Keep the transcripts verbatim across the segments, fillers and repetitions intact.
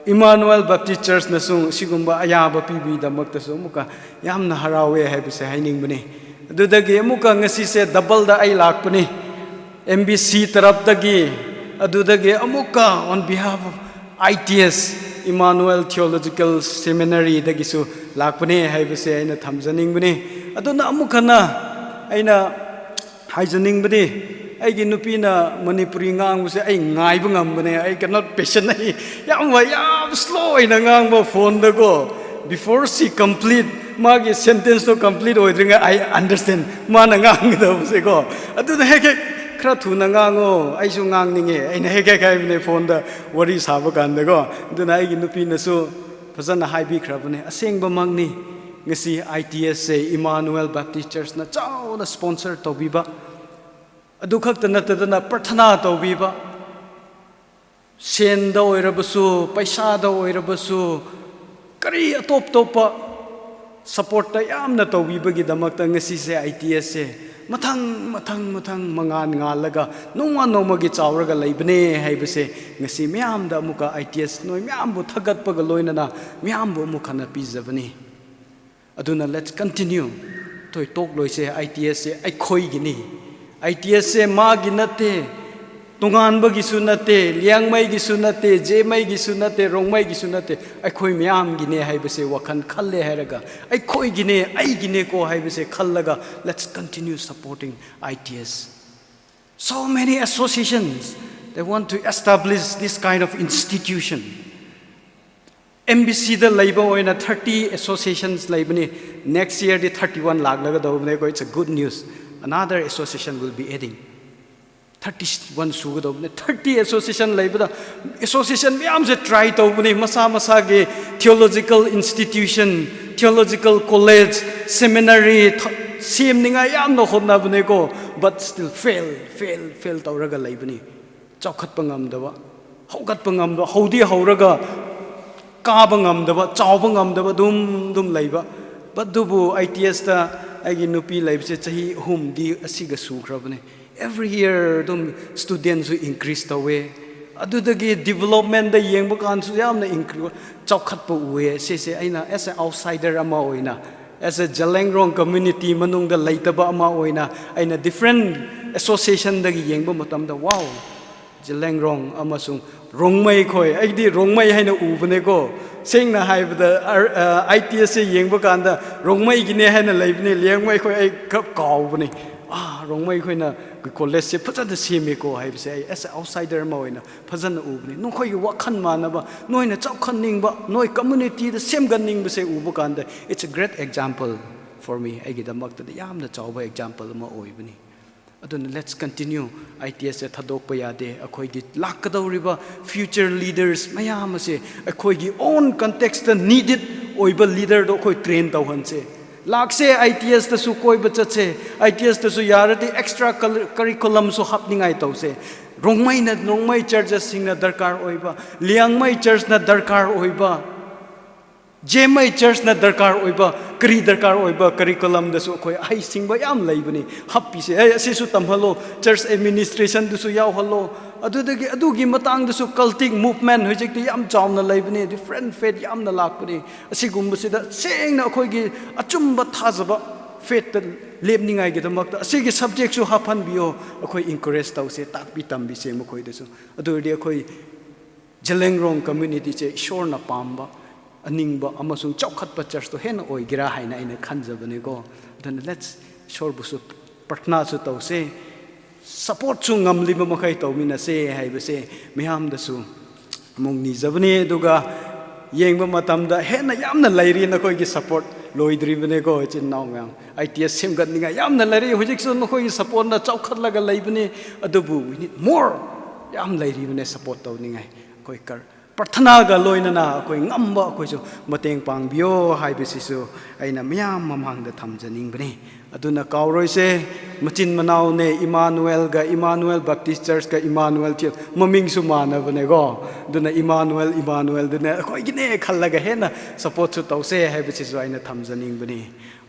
Emmanuel Baptist Churchꯅꯁꯨ ꯁꯤꯒꯨꯝꯕ ꯑꯌꯥꯕ ꯄꯤꯕꯒꯤꯗꯃꯛꯇꯁꯨ ꯑꯃꯨꯛꯀ ꯌꯥꯝꯅ ꯍꯔꯥꯎꯋꯦ ꯍꯥꯏꯕꯁꯦ ꯍꯥꯏꯅꯤꯡꯕꯅꯤ꯫ ꯑꯗꯨꯗꯒꯤ ꯑꯃꯨꯛꯀ ꯉꯁꯤꯁꯦ doubleꯗ ꯑꯩ ꯂꯥꯛꯄꯅꯤ꯫ M B C ꯇꯔꯞꯇꯒꯤ, ꯑꯗꯨꯗꯒꯤ ꯑꯃꯨꯛꯀ on behalf of I T S, Emmanuel Theological Seminaryꯗꯒꯤꯁꯨ ꯂꯥꯛꯄꯅꯦ ꯍꯥꯏꯕꯁꯦ ꯑꯩꯅ ꯊꯝꯖꯅꯤꯡꯕꯅꯤ꯫ ꯑꯗꯨꯅ ꯑꯃꯨꯛ ꯍꯟꯅ ꯑꯩꯅ ꯍꯥꯏꯖꯅꯤꯡꯕꯗꯤ, ꯑꯩꯒꯤ ꯅꯨꯄꯤꯅ ꯃꯅꯤꯄꯨꯔꯤ ꯉꯥꯡꯕꯁꯦ ꯑꯩ ꯉꯥꯏꯕ ꯉꯝꯕꯅꯦ꯫ ꯑꯩ ꯀꯩꯅꯣ ꯄꯦꯁꯟ ꯑꯩ ꯌꯥꯝ ꯋꯥꯏ, ꯌꯥꯝ slow ꯑꯣꯏꯅ ꯉꯥꯡꯕ ꯐꯣꯟꯗꯀꯣ꯫ Before she complete, ꯃꯥꯒꯤ sentenceꯇꯣ complete ꯑꯣꯏꯗ꯭ꯔꯤꯉꯩ I understand ꯃꯥꯅ ꯉꯥꯡꯒꯗꯕꯁꯦꯀꯣ꯫ ꯑꯗꯨꯅ ꯍꯦꯛ ꯍꯦꯛ ꯈꯔ ꯊꯨꯅ ꯉꯥꯡꯉꯣ, ꯑꯩꯁꯨ ꯉꯥꯡꯅꯤꯡꯉꯦ꯫ ꯑꯩꯅ ꯍꯦꯛ ꯍꯦꯛ ꯍꯥꯏꯕꯅꯦ ꯐꯣꯟꯗ ꯋꯥꯔꯤ ꯁꯥꯕ ꯀꯥꯟꯗꯀꯣ꯫ ꯑꯗꯨꯅ ꯑꯩꯒꯤ ꯅꯨꯄꯤꯅꯁꯨ ꯐꯖꯅ ꯍꯥꯏꯕꯤꯈ꯭ꯔꯕꯅꯦ꯫ ꯑꯁꯦꯡꯕꯃꯛꯅꯤ, ꯉꯁꯤ I T S say Emmanuel Baptist Churchꯅ ꯆꯥꯎꯅ sponsor ꯇꯧꯕꯤꯕ, ꯑꯗꯨ ꯈꯛꯇ ꯅꯠꯇꯗꯅ ꯄ꯭ꯔꯊꯅꯥ ꯇꯧꯕꯤꯕ, ꯁꯦꯟꯗ ꯑꯣꯏꯔꯕꯁꯨ, ꯄꯩꯁꯥꯗ ꯑꯣꯏꯔꯕꯁꯨ, ꯀꯔꯤ ꯑꯇꯣꯞ ꯑꯇꯣꯞꯄ supportꯇ ꯌꯥꯝꯅ ꯇꯧꯕꯤꯕꯒꯤꯗꯃꯛꯇ ꯉꯁꯤꯁꯦ I T S ꯁꯦ ꯃꯊꯪ ꯃꯊꯪ ꯃꯊꯪ ꯃꯉꯥꯜ ꯉꯥꯜꯂꯒ ꯅꯣꯡꯃ ꯅꯣꯡꯃꯒꯤ ꯆꯥꯎꯔꯒ ꯂꯩꯕꯅꯦ ꯍꯥꯏꯕꯁꯦ ꯉꯁꯤ ꯃꯌꯥꯝꯗ ꯑꯃꯨꯛꯀ I T S ꯅꯣꯏ ꯃꯌꯥꯝꯕꯨ ꯊꯥꯒꯠꯄꯒ ꯂꯣꯏꯅꯅ ꯃꯌꯥꯝꯕꯨ ꯑꯃꯨꯛ ꯍꯟꯅ ꯄꯤꯖꯕꯅꯤ꯫ ꯑꯗꯨꯅ let's continue꯫ ꯇꯣꯏ ꯇꯣꯛꯂꯣꯏꯁꯦ꯫ I T S say ꯑꯩꯈꯣꯏꯒꯤꯅꯤ꯫ I T S ꯁꯦ ꯃꯥꯒꯤ ꯅꯠꯇꯦ, ꯇꯣꯉꯥꯟꯕꯒꯤꯁꯨ ꯅꯠꯇꯦ, ꯂꯤꯌꯥꯡꯃꯩꯒꯤꯁꯨ ꯅꯠꯇꯦ, ꯖꯦꯃꯩꯒꯤꯁꯨ ꯅꯠꯇꯦ, ꯔꯣꯡꯃꯩꯒꯤꯁꯨ ꯅꯠꯇꯦ, ꯑꯩꯈꯣꯏ ꯃꯌꯥꯝꯒꯤꯅꯦ ꯍꯥꯏꯕꯁꯦ ꯋꯥꯈꯜ ꯈꯜꯂꯦ ꯍꯥꯏꯔꯒ, ꯑꯩꯈꯣꯏꯒꯤꯅꯦ, ꯑꯩꯒꯤꯅꯦꯀꯣ ꯍꯥꯏꯕꯁꯦ ꯈꯜꯂꯒ, let's continue supporting I T S꯫ So many associations, they want to establish this kind of institution. M B Cꯗ ꯂꯩꯕ ꯑꯣꯏꯅ thirty associations ꯂꯩꯕꯅꯤ꯫ Next yearꯗꯤ thirty one ꯂꯥꯛꯂꯒꯗꯧꯕꯅꯦꯀꯣ꯫ It's a good news. Another association will be adding. Thirty one ꯁꯨꯒꯗꯧꯕꯅꯦ꯫ Thirty association ꯂꯩꯕꯗ, association ꯃꯌꯥꯝꯁꯦ try ꯇꯧꯕꯅꯤ꯫ ꯃꯁꯥ ꯃꯁꯥꯒꯤ theological institution, theological college, seminary ꯊ-, ꯁꯦꯝꯅꯤꯡꯉꯥꯏ ꯌꯥꯝꯅ ꯍꯣꯠꯅꯕꯅꯦꯀꯣ꯫ But still fail, fail, fail ꯇꯧꯔꯒ ꯂꯩꯕꯅꯤ꯫ ꯆꯥꯎꯈꯠꯄ ꯉꯝꯗꯕ, ꯍꯧꯒꯠꯄ ꯉꯝꯗꯕ, ꯍꯧꯗꯤ ꯍꯧꯔꯒ ꯀꯥꯕ ꯉꯝꯗꯕ, ꯆꯥꯎꯕ ꯉꯝꯗꯕ, ꯑꯗꯨꯝ ꯑꯗꯨꯝ ꯂꯩꯕ꯫ But ꯑꯗꯨꯕꯨ I T Sꯇ ꯑꯩꯒꯤ ꯅꯨꯄꯤ ꯂꯩꯕꯁꯦ ꯆꯍꯤ ꯑꯍꯨꯝꯗꯤ ꯑꯁꯤꯒ ꯁꯨꯈ꯭ꯔꯕꯅꯦ꯫ Every year ꯑꯗꯨꯝ studentꯁꯨ increase ꯇꯧꯋꯦ, ꯑꯗꯨꯗꯒꯤ ꯗꯤꯕꯂꯞꯃꯦꯟꯗ ꯌꯦꯡꯕ ꯀꯥꯟꯁꯨ ꯌꯥꯝꯅ ꯏꯟꯀ꯭ꯔꯤ ꯆꯥꯎꯈꯠꯄ ꯎꯏꯌꯦ꯫ ꯁꯤꯁꯦ ꯑꯩꯅ as a outsider ꯑꯃ ꯑꯣꯏꯅ, as a ꯖꯂꯦꯡꯔꯣꯡ ꯀꯝꯃ꯭ꯌꯨꯅꯤꯇꯤ ꯃꯅꯨꯡꯗ ꯂꯩꯇꯕ ꯑꯃ ꯑꯣꯏꯅ, ꯑꯩꯅ ꯗꯤꯐ꯭ꯔꯦꯟ ꯑꯦꯁꯣꯁꯤꯌꯦꯁꯟꯗꯒꯤ ꯌꯦꯡꯕ ꯃꯇꯝꯗ, wow, ꯖꯂꯦꯡꯔꯣꯡ ꯑꯃꯁꯨꯡ ꯔꯣꯡꯃꯩ ꯈꯣꯏ, ꯑꯩꯗꯤ ꯔꯣꯡꯃꯩ ꯍꯥꯏꯅ ꯎꯕꯅꯦꯀꯣ꯫ ꯁꯦꯡꯅ ꯍꯥꯏꯕꯗ, ꯑꯥꯏ ꯇꯤ ꯑꯦꯁꯁꯦ ꯌꯦꯡꯕ ꯀꯥꯟꯗ ꯔꯣꯡꯃꯩꯒꯤꯅꯦ ꯍꯥꯏꯅ ꯂꯩꯕꯅꯦ, ꯂꯤꯌꯥꯡꯃꯩ ꯈꯣꯏ ꯑꯩ ꯈꯔ ꯀꯥꯎꯕꯅꯦ꯫ ꯑꯥ, ꯔꯣꯡꯃꯩ ꯈꯣꯏꯅ ꯀꯣꯂꯦꯖꯁꯦ ꯐꯖꯅ ꯁꯦꯝꯃꯦꯀꯣ ꯍꯥꯏꯕꯁꯦ ꯑꯩ as a outsider ꯑꯃ ꯑꯣꯏꯅ ꯐꯖꯅ ꯎꯕꯅꯦ꯫ ꯅꯈꯣꯏꯒꯤ ꯋꯥꯈꯜ ꯃꯥꯟꯅꯕ, ꯅꯣꯏꯅ ꯆꯥꯎꯈꯠꯅꯤꯡꯕ, ꯅꯣꯏ ꯀꯝꯃ꯭ꯌꯨꯅꯤꯇꯤꯗ ꯁꯦꯝꯒꯠꯅꯤꯡꯕꯁꯦ ꯎꯕ ꯀꯥꯟꯗ, it's a great example for me꯫ ꯑꯩꯒꯤꯗꯃꯛꯇꯗꯤ ꯌꯥꯝꯅ ꯆꯥꯎꯕ ꯑꯦꯛꯖꯥꯝꯄꯜ ꯑꯃ ꯑꯣꯏꯕꯅꯤ꯫ ꯑꯗꯨꯅ let's continue꯫ ꯑꯥꯏ ꯇꯤ ꯑꯦꯁꯁꯦ ꯊꯥꯗꯣꯛꯄ ꯌꯥꯗꯦ꯫ ꯑꯩꯈꯣꯏꯒꯤ ꯂꯥꯛꯀꯗꯧꯔꯤꯕ future leaders ꯃꯌꯥꯝ ꯑꯁꯦ ꯑꯩꯈꯣꯏꯒꯤ own context needed ꯑꯣꯏꯕ ꯂꯤꯗꯔꯗꯣ ꯑꯩꯈꯣꯏ ꯇ꯭ꯔꯦꯟ ꯇꯧꯍꯟꯁꯦ꯫ ꯂꯥꯛꯁꯦ, ꯑꯥꯏ ꯇꯤ ꯑꯦꯁꯇꯁꯨ ꯀꯣꯏꯕ ꯆꯠꯁꯦ, ꯑꯥꯏ ꯇꯤ ꯑꯦꯁꯇꯁꯨ ꯌꯥꯔꯗꯤ ꯑꯦꯛꯁꯇ꯭ꯔꯥ ꯀꯔꯤꯀꯨꯂꯝꯁꯨ ꯍꯥꯞꯅꯤꯡꯉꯥꯏ ꯇꯧꯁꯦ꯫ ꯔꯣꯡꯃꯩꯅ ꯔꯣꯡꯃꯩ ꯆꯔꯆꯁꯤꯡꯅ ꯗꯔꯀꯥꯔ ꯑꯣꯏꯕ, ꯂꯤꯌꯥꯡꯃꯩ ꯆꯔꯆꯅ ꯗꯔꯀꯥꯔ ꯑꯣꯏꯕ, ꯖꯦꯃꯩ ꯆꯔꯆꯅ ꯗꯔꯀꯥꯔ ꯑꯣꯏꯕ, ꯀꯔꯤ ꯗꯔꯀꯥꯔ ꯑꯣꯏꯕ ꯀꯔꯤꯀꯨꯂꯝꯗꯁꯨ ꯑꯩꯈꯣꯏ ꯑꯍꯩꯁꯤꯡꯕ ꯌꯥꯝ ꯂꯩꯕꯅꯤ꯫ ꯍꯥꯞꯄꯤꯁꯦ, "ꯑꯦ, ꯑꯁꯤꯁꯨ ꯇꯝꯍꯜꯂꯣ, ꯆꯔꯆ ꯑꯦꯗꯃꯤꯅꯤꯁꯇ꯭ꯔꯦꯁꯟꯗꯨꯁꯨ ꯌꯥꯎꯍꯜꯂꯣ"꯫ ꯑꯗꯨꯗꯒꯤ ꯑꯗꯨꯒꯤ ꯃꯇꯥꯡꯗꯁꯨ cultic movement ꯍꯧꯖꯤꯛꯇꯤ ꯌꯥꯝ ꯆꯥꯎꯅ ꯂꯩꯕꯅꯤ, ꯗꯤꯐ꯭ꯔꯦꯟ ꯐꯦꯠ ꯌꯥꯝꯅ ꯂꯥꯛꯄꯅꯤ꯫ ꯑꯁꯤꯒꯨꯝꯕꯁꯤꯗ ꯁꯦꯡꯅ ꯑꯩꯈꯣꯏꯒꯤ ꯑꯆꯨꯝꯕ ꯊꯥꯖꯕ ꯐꯦꯠꯇ ꯂꯦꯞꯅꯤꯡꯉꯥꯏꯒꯤꯗꯃꯛꯇ ꯑꯁꯤꯒꯤ ꯁꯕꯖꯦꯛꯁꯨ ꯍꯥꯞꯍꯟꯕꯤꯌꯣ꯫ ꯑꯩꯈꯣꯏ ꯏꯟꯀꯔꯦꯖ ꯇꯧꯁꯦ, ꯇꯥꯛꯄꯤ ꯇꯝꯕꯤꯁꯦ ꯃꯈꯣꯏꯗꯁꯨ꯫ ꯑꯗꯨ ꯑꯣꯏꯔꯗꯤ ꯑꯩꯈꯣꯏ ꯖꯂꯦꯡꯔꯣꯡ ꯀꯝꯃ꯭ꯌꯨꯅꯤꯇꯤꯁꯦ ꯏꯁꯣꯔꯅ ꯄꯥꯝꯕ, ꯑꯅꯤꯡꯕ ꯑꯃꯁꯨꯡ ꯆꯥꯎꯈꯠꯄ ꯆꯔꯆꯇꯣ ꯍꯦꯟꯅ ꯑꯣꯏꯒꯦꯔꯥ ꯍꯥꯏꯅ ꯑꯩꯅ ꯈꯟꯖꯕꯅꯤꯀꯣ꯫ ꯑꯗꯨꯅ let's, ꯏꯁꯣꯔꯕꯨꯁꯨ ꯄ꯭ꯔꯊꯅꯥꯁꯨ ꯇꯧꯁꯦ, ꯁꯄꯣꯔꯠꯁꯨ ꯉꯝꯂꯤꯕ ꯃꯈꯩ ꯇꯧꯃꯤꯟꯅꯁꯦ ꯍꯥꯏꯕꯁꯦ ꯃꯌꯥꯝꯗꯁꯨ ꯑꯃꯨꯛ ꯅꯤꯖꯕꯅꯤ꯫ ꯑꯗꯨꯒ ꯌꯦꯡꯕ ꯃꯇꯝꯗ ꯍꯦꯟꯅ ꯌꯥꯝꯅ ꯂꯩꯔꯤ, ꯅꯈꯣꯏꯒꯤ ꯁꯄꯣꯔꯠ ꯂꯣꯏꯗ꯭ꯔꯤꯕꯅꯦꯀꯣ, ꯏꯆꯤꯟ ꯏꯅꯥꯎ ꯃꯌꯥꯝ꯫ ꯑꯥꯏ ꯇꯤ ꯑꯦꯁ ꯁꯦꯝꯒꯠꯅꯤꯡꯉꯥꯏ ꯌꯥꯝꯅ ꯂꯩꯔꯤ, ꯍꯧꯖꯤꯛꯁꯨ ꯅꯈꯣꯏꯒꯤ ꯁꯄꯣꯔꯠꯅ ꯆꯥꯎꯈꯠꯂꯒ ꯂꯩꯕꯅꯤ, ꯑꯗꯨꯕꯨ we need more, ꯌꯥꯝ ꯂꯩꯔꯤꯕꯅꯦ ꯁꯄꯣꯔꯠ ꯇꯧꯅꯤꯡꯉꯥꯏ꯫ ꯑꯩꯈꯣꯏ ꯀꯔ-, ꯄ꯭ꯔꯊꯅꯥꯒ ꯂꯣꯏꯅꯅ ꯑꯩꯈꯣꯏ ꯉꯝꯕ ꯑꯩꯈꯣꯏꯁꯨ ꯃꯇꯦꯡ ꯄꯥꯡꯕꯤꯌꯣ ꯍꯥꯏꯕꯁꯤꯁꯨ ꯑꯩꯅ ꯃꯌꯥꯝ ꯃꯃꯥꯡꯗ ꯊꯝꯖꯅꯤꯡꯕꯅꯤ꯫ ꯑꯗꯨꯅ ꯀꯥꯎꯔꯣꯏꯁꯦ, ꯃꯆꯤꯟ ꯃꯅꯥꯎꯅꯦ, ꯏꯃꯥꯅꯨꯑꯦꯜꯒ, ꯏꯃꯥꯅꯨꯑꯦꯜ ꯕꯞꯇꯤꯁ ꯆꯔꯆꯀ ꯏꯃꯥꯅꯨꯑꯦꯜ ꯆꯔꯆ, ꯃꯃꯤꯡꯁꯨ ꯃꯥꯟꯅꯕꯅꯦꯀꯣ꯫ ꯑꯗꯨꯅ ꯏꯃꯥꯅꯨꯑꯦꯜ, ꯏꯃꯥꯅꯨꯑꯦꯜꯗꯨꯅ ꯑꯩꯈꯣꯏꯒꯤꯅꯦ ꯈꯜꯂꯒ ꯍꯦꯟꯅ ꯁꯄꯣꯔꯠꯁꯨ ꯇꯧꯁꯦ ꯍꯥꯏꯕꯁꯤꯁꯨ ꯑꯩꯅ ꯊꯝꯖꯅꯤꯡꯕꯅꯤ꯫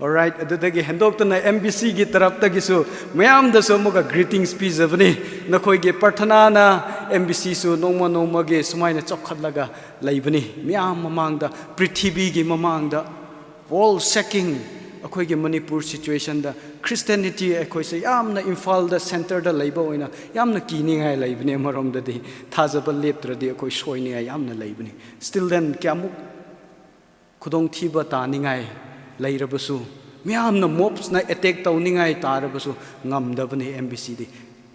Alright, ꯑꯗꯨꯗꯒꯤ ꯍꯦꯟꯗꯣꯛꯇꯅ ꯑꯦꯝ ꯕꯤ ꯁꯤꯒꯤ ꯇꯔꯞꯇꯒꯤꯁꯨ ꯃꯌꯥꯝꯗꯁꯨ ꯑꯃꯨꯛꯀ greetings ꯄꯤꯖꯕꯅꯤ꯫ ꯅꯈꯣꯏꯒꯤ ꯄ꯭ꯔꯊꯅꯥꯅ ꯑꯦꯝ ꯕꯤ ꯁꯤꯁꯨ ꯅꯣꯡꯃ ꯅꯣꯡꯃꯒꯤ ꯁꯨꯃꯥꯏꯅ ꯆꯥꯎꯈꯠꯂꯒ ꯂꯩꯕꯅꯤ꯫ ꯃꯤꯌꯥꯝ ꯃꯃꯥꯡꯗ, ꯄ꯭ꯔꯤꯊꯤꯕꯤꯒꯤ ꯃꯃꯥꯡꯗ, ꯋꯥꯔꯜ ꯁꯦꯀꯤꯡ, ꯑꯩꯈꯣꯏꯒꯤ ꯃꯅꯤꯄꯨꯔ ꯁꯤꯆꯨꯋꯦꯁꯟꯗ ꯈ꯭ꯔꯤꯁꯇꯤꯌꯥꯅꯤꯇꯤ ꯑꯩꯈꯣꯏꯁꯦ ꯌꯥꯝꯅ ꯏꯝꯐꯥꯜꯗ ꯁꯦꯟꯇꯔꯗ ꯂꯩꯕ ꯑꯣꯏꯅ ꯌꯥꯝꯅ ꯀꯤꯅꯤꯡꯉꯥꯏ ꯂꯩꯕꯅꯤ꯫ ꯑꯃꯔꯣꯝꯗꯗꯤ ꯊꯥꯖꯕ ꯂꯦꯞꯇ꯭ꯔꯗꯤ ꯑꯩꯈꯣꯏ ꯁꯣꯏꯅꯤꯡꯉꯥꯏ ꯌꯥꯝꯅ ꯂꯩꯕꯅꯤ꯫ Still then, ꯀꯌꯥꯃꯨꯛ ꯈꯨꯗꯣꯡꯊꯤꯕ ꯇꯥꯅꯤꯡꯉꯥꯏ ꯂꯩꯔꯕꯁꯨ, ꯃꯤꯌꯥꯝꯅ ꯃꯣꯞꯁꯅ ꯑꯦꯇꯦꯛ ꯇꯧꯅꯤꯡꯉꯥꯏ ꯇꯥꯔꯕꯁꯨ ꯉꯝꯗꯕꯅꯤ ꯑꯦꯝ ꯕꯤ ꯁꯤꯗꯤ꯫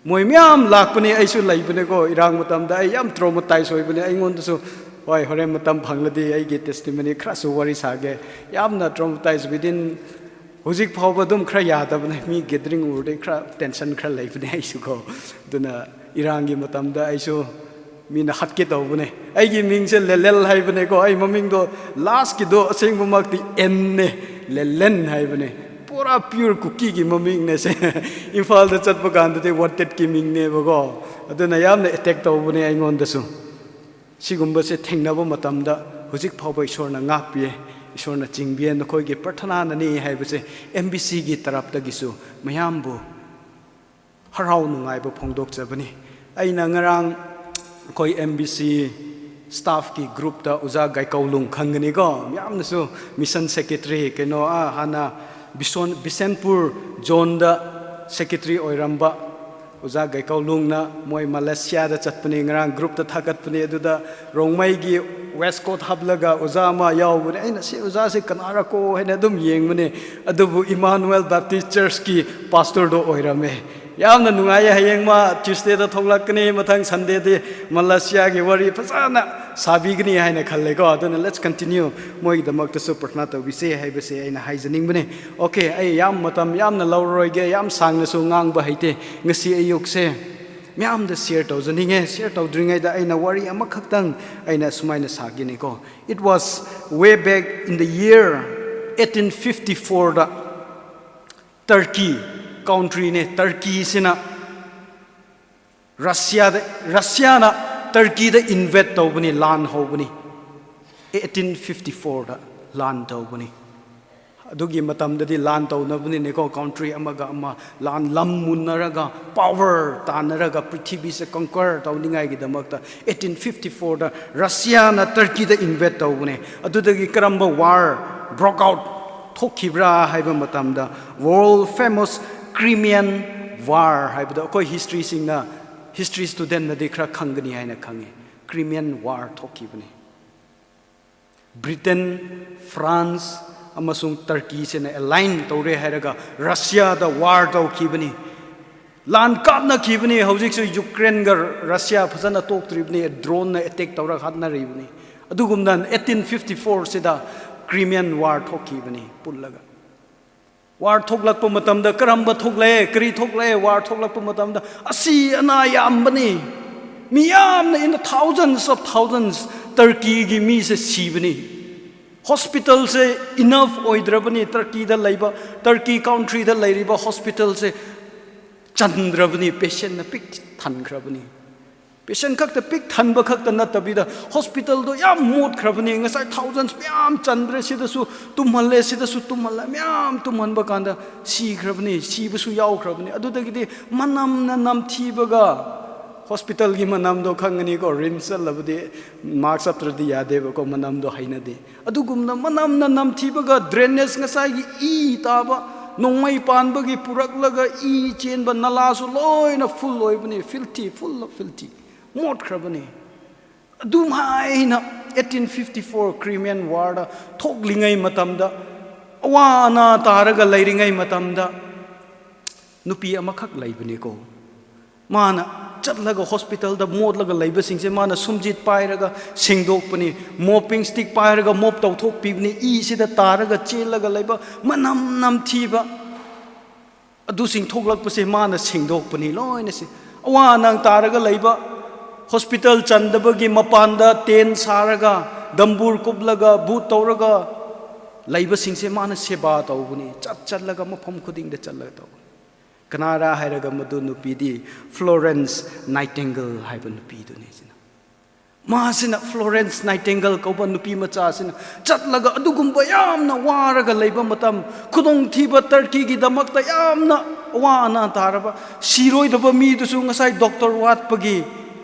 ꯃꯣꯏ ꯃꯌꯥꯝ ꯂꯥꯛꯄꯅꯦ, ꯑꯩꯁꯨ ꯂꯩꯕꯅꯦꯀꯣ꯫ ꯏꯔꯥꯡ ꯃꯇꯝꯗ ꯑꯩ ꯌꯥꯝ ꯇ꯭ꯔꯣꯃꯥꯇꯥꯏꯖ ꯑꯣꯏꯕꯅꯦ꯫ ꯑꯩꯉꯣꯟꯗꯁꯨ, ꯍꯣꯏ, ꯍꯣꯔꯦꯟ ꯃꯇꯝ ꯐꯪꯂꯗꯤ ꯑꯩꯒꯤ ꯇꯦꯁꯇꯤꯃꯅꯤ ꯈꯔꯁꯨ ꯋꯥꯔꯤ ꯁꯥꯒꯦ꯫ ꯌꯥꯝꯅ ꯇ꯭ꯔꯣꯃꯥꯇꯥꯏꯖ ꯋꯤꯗꯤꯟ, ꯍꯧꯖꯤꯛ ꯐꯥꯎꯕ ꯑꯗꯨꯝ ꯈꯔ ꯌꯥꯗꯕꯅꯦ꯫ ꯃꯤ ꯒꯦꯗꯔꯤꯡ ꯎꯔꯗꯤ ꯈꯔ ꯇꯦꯟꯁꯟ ꯈꯔ ꯂꯩꯕꯅꯦ ꯑꯩꯁꯨꯀꯣ꯫ ꯑꯗꯨꯅ ꯏꯔꯥꯡꯒꯤ ꯃꯇꯝꯗ ꯑꯩꯁꯨ ꯃꯤꯅ ꯍꯥꯠꯀꯦ ꯇꯧꯕꯅꯦ꯫ ꯑꯩꯒꯤ ꯃꯤꯡꯁꯦ ꯂꯦꯂꯦꯜ ꯍꯥꯏꯕꯅꯦꯀꯣ꯫ ꯑꯩ ꯃꯃꯤꯡꯗꯣ ꯂꯥꯁꯀꯤꯗꯣ ꯑꯁꯦꯡꯕꯃꯛꯇꯤ ꯑꯦꯟꯅꯦ, ꯂꯦꯂꯦꯟ ꯍꯥꯏꯕꯅꯦ꯫ ꯄꯨꯔꯥ ꯄ꯭ꯌꯨꯔ ꯀꯨꯀꯤꯒꯤ ꯃꯃꯤꯡꯅꯦ ꯁꯦ꯫ ꯏꯝꯐꯥꯜꯗ ꯆꯠꯄ ꯀꯥꯟꯗꯗꯤ ꯋꯥꯟꯇꯦꯠꯀꯤ ꯃꯤꯡꯅꯦꯕꯀꯣ꯫ ꯑꯗꯨꯅ ꯌꯥꯝꯅ ꯑꯦꯇꯦꯛ ꯇꯧꯕꯅꯦ ꯑꯩꯉꯣꯟꯗꯁꯨ꯫ ꯁꯤꯒꯨꯝꯕꯁꯦ ꯊꯦꯡꯅꯕ ꯃꯇꯝꯗ ꯍꯧꯖꯤꯛ ꯐꯥꯎꯕ ꯏꯁꯣꯔꯅ ꯉꯥꯛꯄꯤꯌꯦ, ꯏꯁꯣꯔꯅ ꯆꯤꯡꯕꯤꯌꯦ, ꯅꯈꯣꯏꯒꯤ ꯄ꯭ꯔꯊꯅꯥꯅꯅꯤ ꯍꯥꯏꯕꯁꯦ ꯑꯦꯝ ꯕꯤ ꯁꯤꯒꯤ ꯇꯔꯞꯇꯒꯤꯁꯨ ꯃꯌꯥꯝꯕꯨ ꯍꯔꯥꯎ ꯅꯨꯡꯉꯥꯏꯕ ꯐꯣꯡꯗꯣꯛꯆꯕꯅꯤ꯫ ꯑꯩꯅ ꯉꯔꯥꯡ ꯑꯩꯈꯣꯏ ꯑꯦꯝ ꯕꯤ ꯁꯤ ꯁ꯭ꯇꯥꯐꯀꯤ ꯒ꯭ꯔꯨꯞꯇ ꯑꯣꯖꯥ ꯒꯥꯏꯀꯧꯂꯨꯡ ꯈꯪꯒꯅꯤꯀꯣ, ꯃꯌꯥꯝꯅꯁꯨ ꯃꯤꯁꯟ ꯁꯦꯀ꯭ꯔꯦꯇꯔꯤ, ꯀꯩꯅꯣ, ꯑꯥ, ꯍꯥꯟꯅ ꯕꯤꯁꯣꯟ-, ꯕꯤꯁꯦꯟꯄꯨꯔ ꯖꯣꯟꯗ ꯁꯦꯀ꯭ꯔꯦꯇꯔꯤ ꯑꯣꯏꯔꯝꯕ ꯑꯣꯖꯥ ꯒꯥꯏꯀꯧꯂꯨꯡꯅ ꯃꯣꯏ ꯃꯂꯦꯁꯤꯌꯥꯗ ꯆꯠꯄꯅꯦ, ꯉꯔꯥꯡ ꯒ꯭ꯔꯨꯞꯇ ꯊꯥꯒꯠꯄꯅꯦ꯫ ꯑꯗꯨꯗ ꯔꯣꯡꯃꯩꯒꯤ ꯋꯦꯁ ꯀꯣꯠ ꯍꯥꯞꯂꯒ ꯑꯣꯖꯥ ꯑꯃ ꯌꯥꯎꯕꯅꯦ꯫ ꯑꯩꯅ, "ꯁꯤ ꯑꯣꯖꯥꯁꯦ ꯀꯅꯥꯔꯀꯣ?" ꯍꯥꯏꯅ ꯑꯗꯨꯝ ꯌꯦꯡꯕꯅꯦ꯫ ꯑꯗꯨꯕꯨ ꯏꯃꯥꯅꯨꯋꯦꯜ ꯕꯥꯞꯇꯤꯁ ꯆꯔꯆꯀꯤ ꯄꯥꯁꯇꯔꯗꯣ ꯑꯣꯏꯔꯝꯃꯦ꯫ ꯌꯥꯝꯅ ꯅꯨꯡꯉꯥꯏꯌꯦ꯫ ꯍꯌꯦꯡ ꯃꯥ ꯇ꯭ꯌꯨꯁꯗꯦꯗ ꯊꯣꯛꯂꯛꯀꯅꯤ, ꯃꯊꯪ ꯁꯟꯗꯦꯗꯤ ꯃꯂꯦꯁꯤꯌꯥꯒꯤ ꯋꯥꯔꯤ ꯐꯖꯅ ꯁꯥꯕꯤꯒꯅꯤ ꯍꯥꯏꯅ ꯈꯜꯂꯦꯀꯣ꯫ ꯑꯗꯨꯅ let's continue, ꯃꯣꯏꯒꯤꯗꯃꯛꯇꯁꯨ ꯄ꯭ꯔꯊꯅꯥ ꯇꯧꯕꯤꯁꯦ ꯍꯥꯏꯕꯁꯦ ꯑꯩꯅ ꯍꯥꯏꯖꯅꯤꯡꯕꯅꯦ꯫ ꯑꯣꯀꯦ, ꯑꯩ ꯌꯥꯝ ꯃꯇꯝ ꯌꯥꯝꯅ ꯂꯧꯔꯔꯣꯏꯒꯦ, ꯌꯥꯝ ꯁꯥꯡꯅꯁꯨ ꯉꯥꯡꯕ ꯍꯩꯇꯦ꯫ ꯉꯁꯤ ꯑꯌꯨꯛꯁꯦ ꯃꯌꯥꯝꯗ ꯁꯤꯌꯔ ꯇꯧꯖꯅꯤꯡꯉꯦ꯫ ꯁꯤꯌꯔ ꯇꯧꯗ꯭ꯔꯤꯉꯩꯗ ꯑꯩꯅ ꯋꯥꯔꯤ ꯑꯃꯈꯛꯇꯪ ꯑꯩꯅ ꯁꯨꯃꯥꯏꯅ ꯁꯥꯒꯦꯅꯦꯀꯣ꯫ It was way back in the year eighteen fifty-fourꯗ ꯇꯔꯀꯤ ꯀꯥꯎꯟꯇ꯭ꯔꯤꯅꯦ꯫ ꯇꯔꯀꯤꯁꯤꯅ ꯔꯁꯤꯌꯥꯗ, ꯔꯁꯤꯌꯥꯅ ꯇꯔꯀꯤꯗ ꯏꯟꯚꯦꯠ ꯇꯧꯕꯅꯤ, ꯂꯥꯟ ꯍꯧꯕꯅꯤ꯫ ꯑꯩꯠꯇꯤꯟ ꯐꯤꯐꯇꯤ ꯐꯣꯔꯗ ꯂꯥꯟ ꯇꯧꯕꯅꯤ꯫ ꯑꯗꯨꯒꯤ ꯃꯇꯝꯗꯗꯤ ꯂꯥꯟ ꯇꯧꯅꯕꯅꯤꯅꯦꯀꯣ, country ꯑꯃꯒ ꯑꯃ ꯂꯥꯟ ꯂꯝ ꯃꯨꯟꯅꯔꯒ, power ꯇꯥꯟꯅꯔꯒ, ꯄ꯭ꯔꯤꯊꯤꯕꯤꯁꯦ conquer ꯇꯧꯅꯤꯡꯉꯥꯏꯒꯤꯗꯃꯛꯇ eighteen fifty-fourꯗ ꯔꯁꯤꯌꯥꯅ ꯇꯔꯀꯤꯗ invade ꯇꯧꯕꯅꯦ꯫ ꯑꯗꯨꯗꯒꯤ ꯀꯔꯝꯕ war broke out ꯊꯣꯛꯈꯤꯕ꯭ꯔꯥ ꯍꯥꯏꯕ ꯃꯇꯝꯗ, world famous Crimean War ꯍꯥꯏꯕꯗꯣ ꯑꯩꯈꯣꯏ historyꯁꯤꯡꯅ, history studentꯅꯗꯤ ꯈꯔ ꯈꯪꯒꯅꯤ ꯍꯥꯏꯅ ꯈꯪꯉꯤ꯫ Crimean War ꯊꯣꯛꯈꯤꯕꯅꯤ꯫ ꯕ꯭ꯔꯤꯇꯦꯟ, ꯐ꯭ꯔꯥꯟꯁ ꯑꯃꯁꯨꯡ ꯇꯔꯀꯤꯁꯤꯅ align ꯇꯧꯔꯦ ꯍꯥꯏꯔꯒ ꯔꯁꯤꯌꯥꯗ war ꯇꯧꯈꯤꯕꯅꯤ꯫ ꯂꯥꯟ ꯀꯥꯞꯅꯈꯤꯕꯅꯤ꯫ ꯍꯧꯖꯤꯛꯁꯨ ꯌꯨꯀ꯭ꯔꯦꯟꯒ ꯔꯁꯤꯌꯥ ꯐꯖꯅ ꯇꯣꯛꯇ꯭ꯔꯤꯕꯅꯤ, droneꯅ attack ꯇꯧꯔꯒ ꯍꯥꯠꯅꯔꯤꯕꯅꯤ꯫ ꯑꯗꯨꯒꯨꯝꯅ eighteen fifty-fourꯁꯤꯗ Crimean War ꯊꯣꯛꯈꯤꯕꯅꯤ ꯄꯨꯜꯂꯒ꯫ War ꯊꯣꯛꯂꯛꯄ ꯃꯇꯝꯗ ꯀꯔꯝꯕ ꯊꯣꯛꯂꯛꯑꯦ, ꯀꯔꯤ ꯊꯣꯛꯂꯛꯑꯦ? War ꯊꯣꯛꯂꯛꯄ ꯃꯇꯝꯗ ꯑꯁꯤ ꯑꯅꯥ ꯌꯥꯝꯕꯅꯤ꯫ ꯃꯤ ꯌꯥꯝꯅ, in the thousands of thousands, ꯇꯔꯀꯤꯒꯤ ꯃꯤꯁꯦ ꯁꯤꯕꯅꯤ꯫ Hospitalꯁꯦ enough ꯑꯣꯏꯗ꯭ꯔꯕꯅꯤ꯫ ꯇꯔꯀꯤꯗ ꯂꯩꯕ, ꯇꯔꯀꯤ countryꯗ ꯂꯩꯔꯤꯕ hospitalꯁꯦ ꯆꯟꯗ꯭ꯔꯕꯅꯤ, patientꯅ ꯄꯤꯛ ꯊꯟꯈ꯭ꯔꯕꯅꯤ꯫ Patient ꯈꯛꯇ ꯄꯤꯛ ꯊꯟꯕ ꯈꯛꯇ ꯅꯠꯇꯕꯤꯗ, hospitalꯗꯣ ꯌꯥꯝ ꯃꯣꯠꯈ꯭ꯔꯕꯅꯤ꯫ ꯉꯁꯥꯏ thousands ꯃꯌꯥꯝ ꯆꯟꯗ꯭ꯔꯦ, ꯁꯤꯗꯁꯨ ꯇꯨꯝꯍꯜꯂꯦ, ꯁꯤꯗꯁꯨ ꯇꯨꯝꯍꯜꯂꯦ, ꯃꯌꯥꯝ ꯇꯨꯝꯍꯟꯕ ꯀꯥꯟꯗ ꯁꯤꯈ꯭ꯔꯕꯅꯤ, ꯁꯤꯕꯁꯨ ꯌꯥꯎꯈ꯭ꯔꯕꯅꯤ꯫ ꯑꯗꯨꯗꯒꯤꯗꯤ ꯃꯅꯝꯅ ꯅꯝꯊꯤꯕꯒ, hospitalꯒꯤ ꯃꯅꯝꯗꯣ ꯈꯪꯒꯅꯤꯀꯣ, RIMS ꯆꯠꯂꯕꯗꯤ mask ꯍꯥꯞꯇ꯭ꯔꯗꯤ ꯌꯥꯗꯦꯕꯀꯣ, ꯃꯅꯝꯗꯣ ꯍꯩꯅꯗꯦ꯫ ꯑꯗꯨꯒꯨꯝꯅ ꯃꯅꯝꯅ ꯅꯝꯊꯤꯕꯒ, drainage, ꯉꯁꯥꯏꯒꯤ ꯏ ꯇꯥꯕ, ꯅꯣꯡꯃꯩ ꯄꯥꯟꯕꯒꯤ ꯄꯨꯔꯛꯂꯒ ꯏ ꯆꯦꯟꯕ ꯅꯂꯥꯁꯨ ꯂꯣꯏꯅ full ꯑꯣꯏꯕꯅꯤ, filthy, full of filthy, ꯃꯣꯠꯈ꯭ꯔꯕꯅꯤ꯫ ꯑꯗꯨꯝꯍꯥꯏꯅ eighteen fifty-four Crimean Warꯗ ꯊꯣꯛꯂꯤꯉꯩ ꯃꯇꯝꯗ, ꯑꯋꯥ ꯑꯅꯥ ꯇꯥꯔꯒ ꯂꯩꯔꯤꯉꯩ ꯃꯇꯝꯗ, ꯅꯨꯄꯤ ꯑꯃꯈꯛ ꯂꯩꯕꯅꯤꯀꯣ꯫ ꯃꯥꯅ ꯆꯠꯂꯒ hospitalꯗ ꯃꯣꯠꯂꯒ ꯂꯩꯕꯁꯤꯡꯁꯦ ꯃꯥꯅ ꯁꯨꯝꯖꯤꯠ ꯄꯥꯏꯔꯒ ꯁꯦꯡꯗꯣꯛꯄꯅꯤ, mopping stick ꯄꯥꯏꯔꯒ mop ꯇꯧꯊꯣꯛꯄꯤꯕꯅꯤ, ꯏꯁꯤꯗ ꯇꯥꯔꯒ ꯆꯦꯜꯂꯒ ꯂꯩꯕ ꯃꯅꯝ ꯅꯝꯊꯤꯕ ꯑꯗꯨꯁꯤꯡ ꯊꯣꯛꯂꯛꯄꯁꯦ ꯃꯥꯅ ꯁꯦꯡꯗꯣꯛꯄꯅꯤ ꯂꯣꯏꯅꯁꯦ꯫ ꯑꯋꯥ ꯑꯅꯥ ꯇꯥꯔꯒ ꯂꯩꯕ, hospital ꯆꯟꯗꯕꯒꯤ ꯃꯄꯥꯟꯗ tent ꯁꯥꯔꯒ, ꯗꯝꯕꯨꯔ ꯀꯨꯞꯂꯒ, boot ꯇꯧꯔꯒ ꯂꯩꯕꯁꯤꯡꯁꯦ ꯃꯥꯅ ꯁꯦꯕꯥ ꯇꯧꯕꯅꯤ, ꯆꯠ ꯆꯠꯂꯒ ꯃꯐꯝ ꯈꯨꯗꯤꯡꯗ ꯆꯠꯂꯒ ꯇꯧꯕꯅꯤ꯫ ꯀꯅꯥꯔꯥ ꯍꯥꯏꯔꯒ ꯃꯗꯨ ꯅꯨꯄꯤꯗꯤ Florence Nightingale ꯍꯥꯏꯕ ꯅꯨꯄꯤꯗꯨꯅꯤ꯫ ꯁꯤꯅ ꯃꯥꯁꯤꯅ, ꯐ꯭ꯂꯣꯔꯦꯟꯁ ꯅꯥꯏꯇꯤꯡꯒꯦꯜ ꯀꯧꯕ ꯅꯨꯄꯤ ꯃꯆꯥꯁꯤꯅ ꯆꯠꯂꯒ ꯑꯗꯨꯒꯨꯝꯕ ꯌꯥꯝꯅ ꯋꯥꯔꯒ ꯂꯩꯕ ꯃꯇꯝ, ꯈꯨꯗꯣꯡꯊꯤꯕ, ꯇꯔꯀꯤꯒꯤꯗꯃꯛꯇ ꯌꯥꯝꯅ ꯑꯋꯥ ꯑꯅꯥ ꯇꯥꯔꯕ, ꯁꯤꯔꯣꯏꯗꯕ ꯃꯤꯗꯨꯁꯨ ꯉꯁꯥꯏ ꯗꯣꯛꯇꯔ ꯋꯥꯠꯄꯒꯤ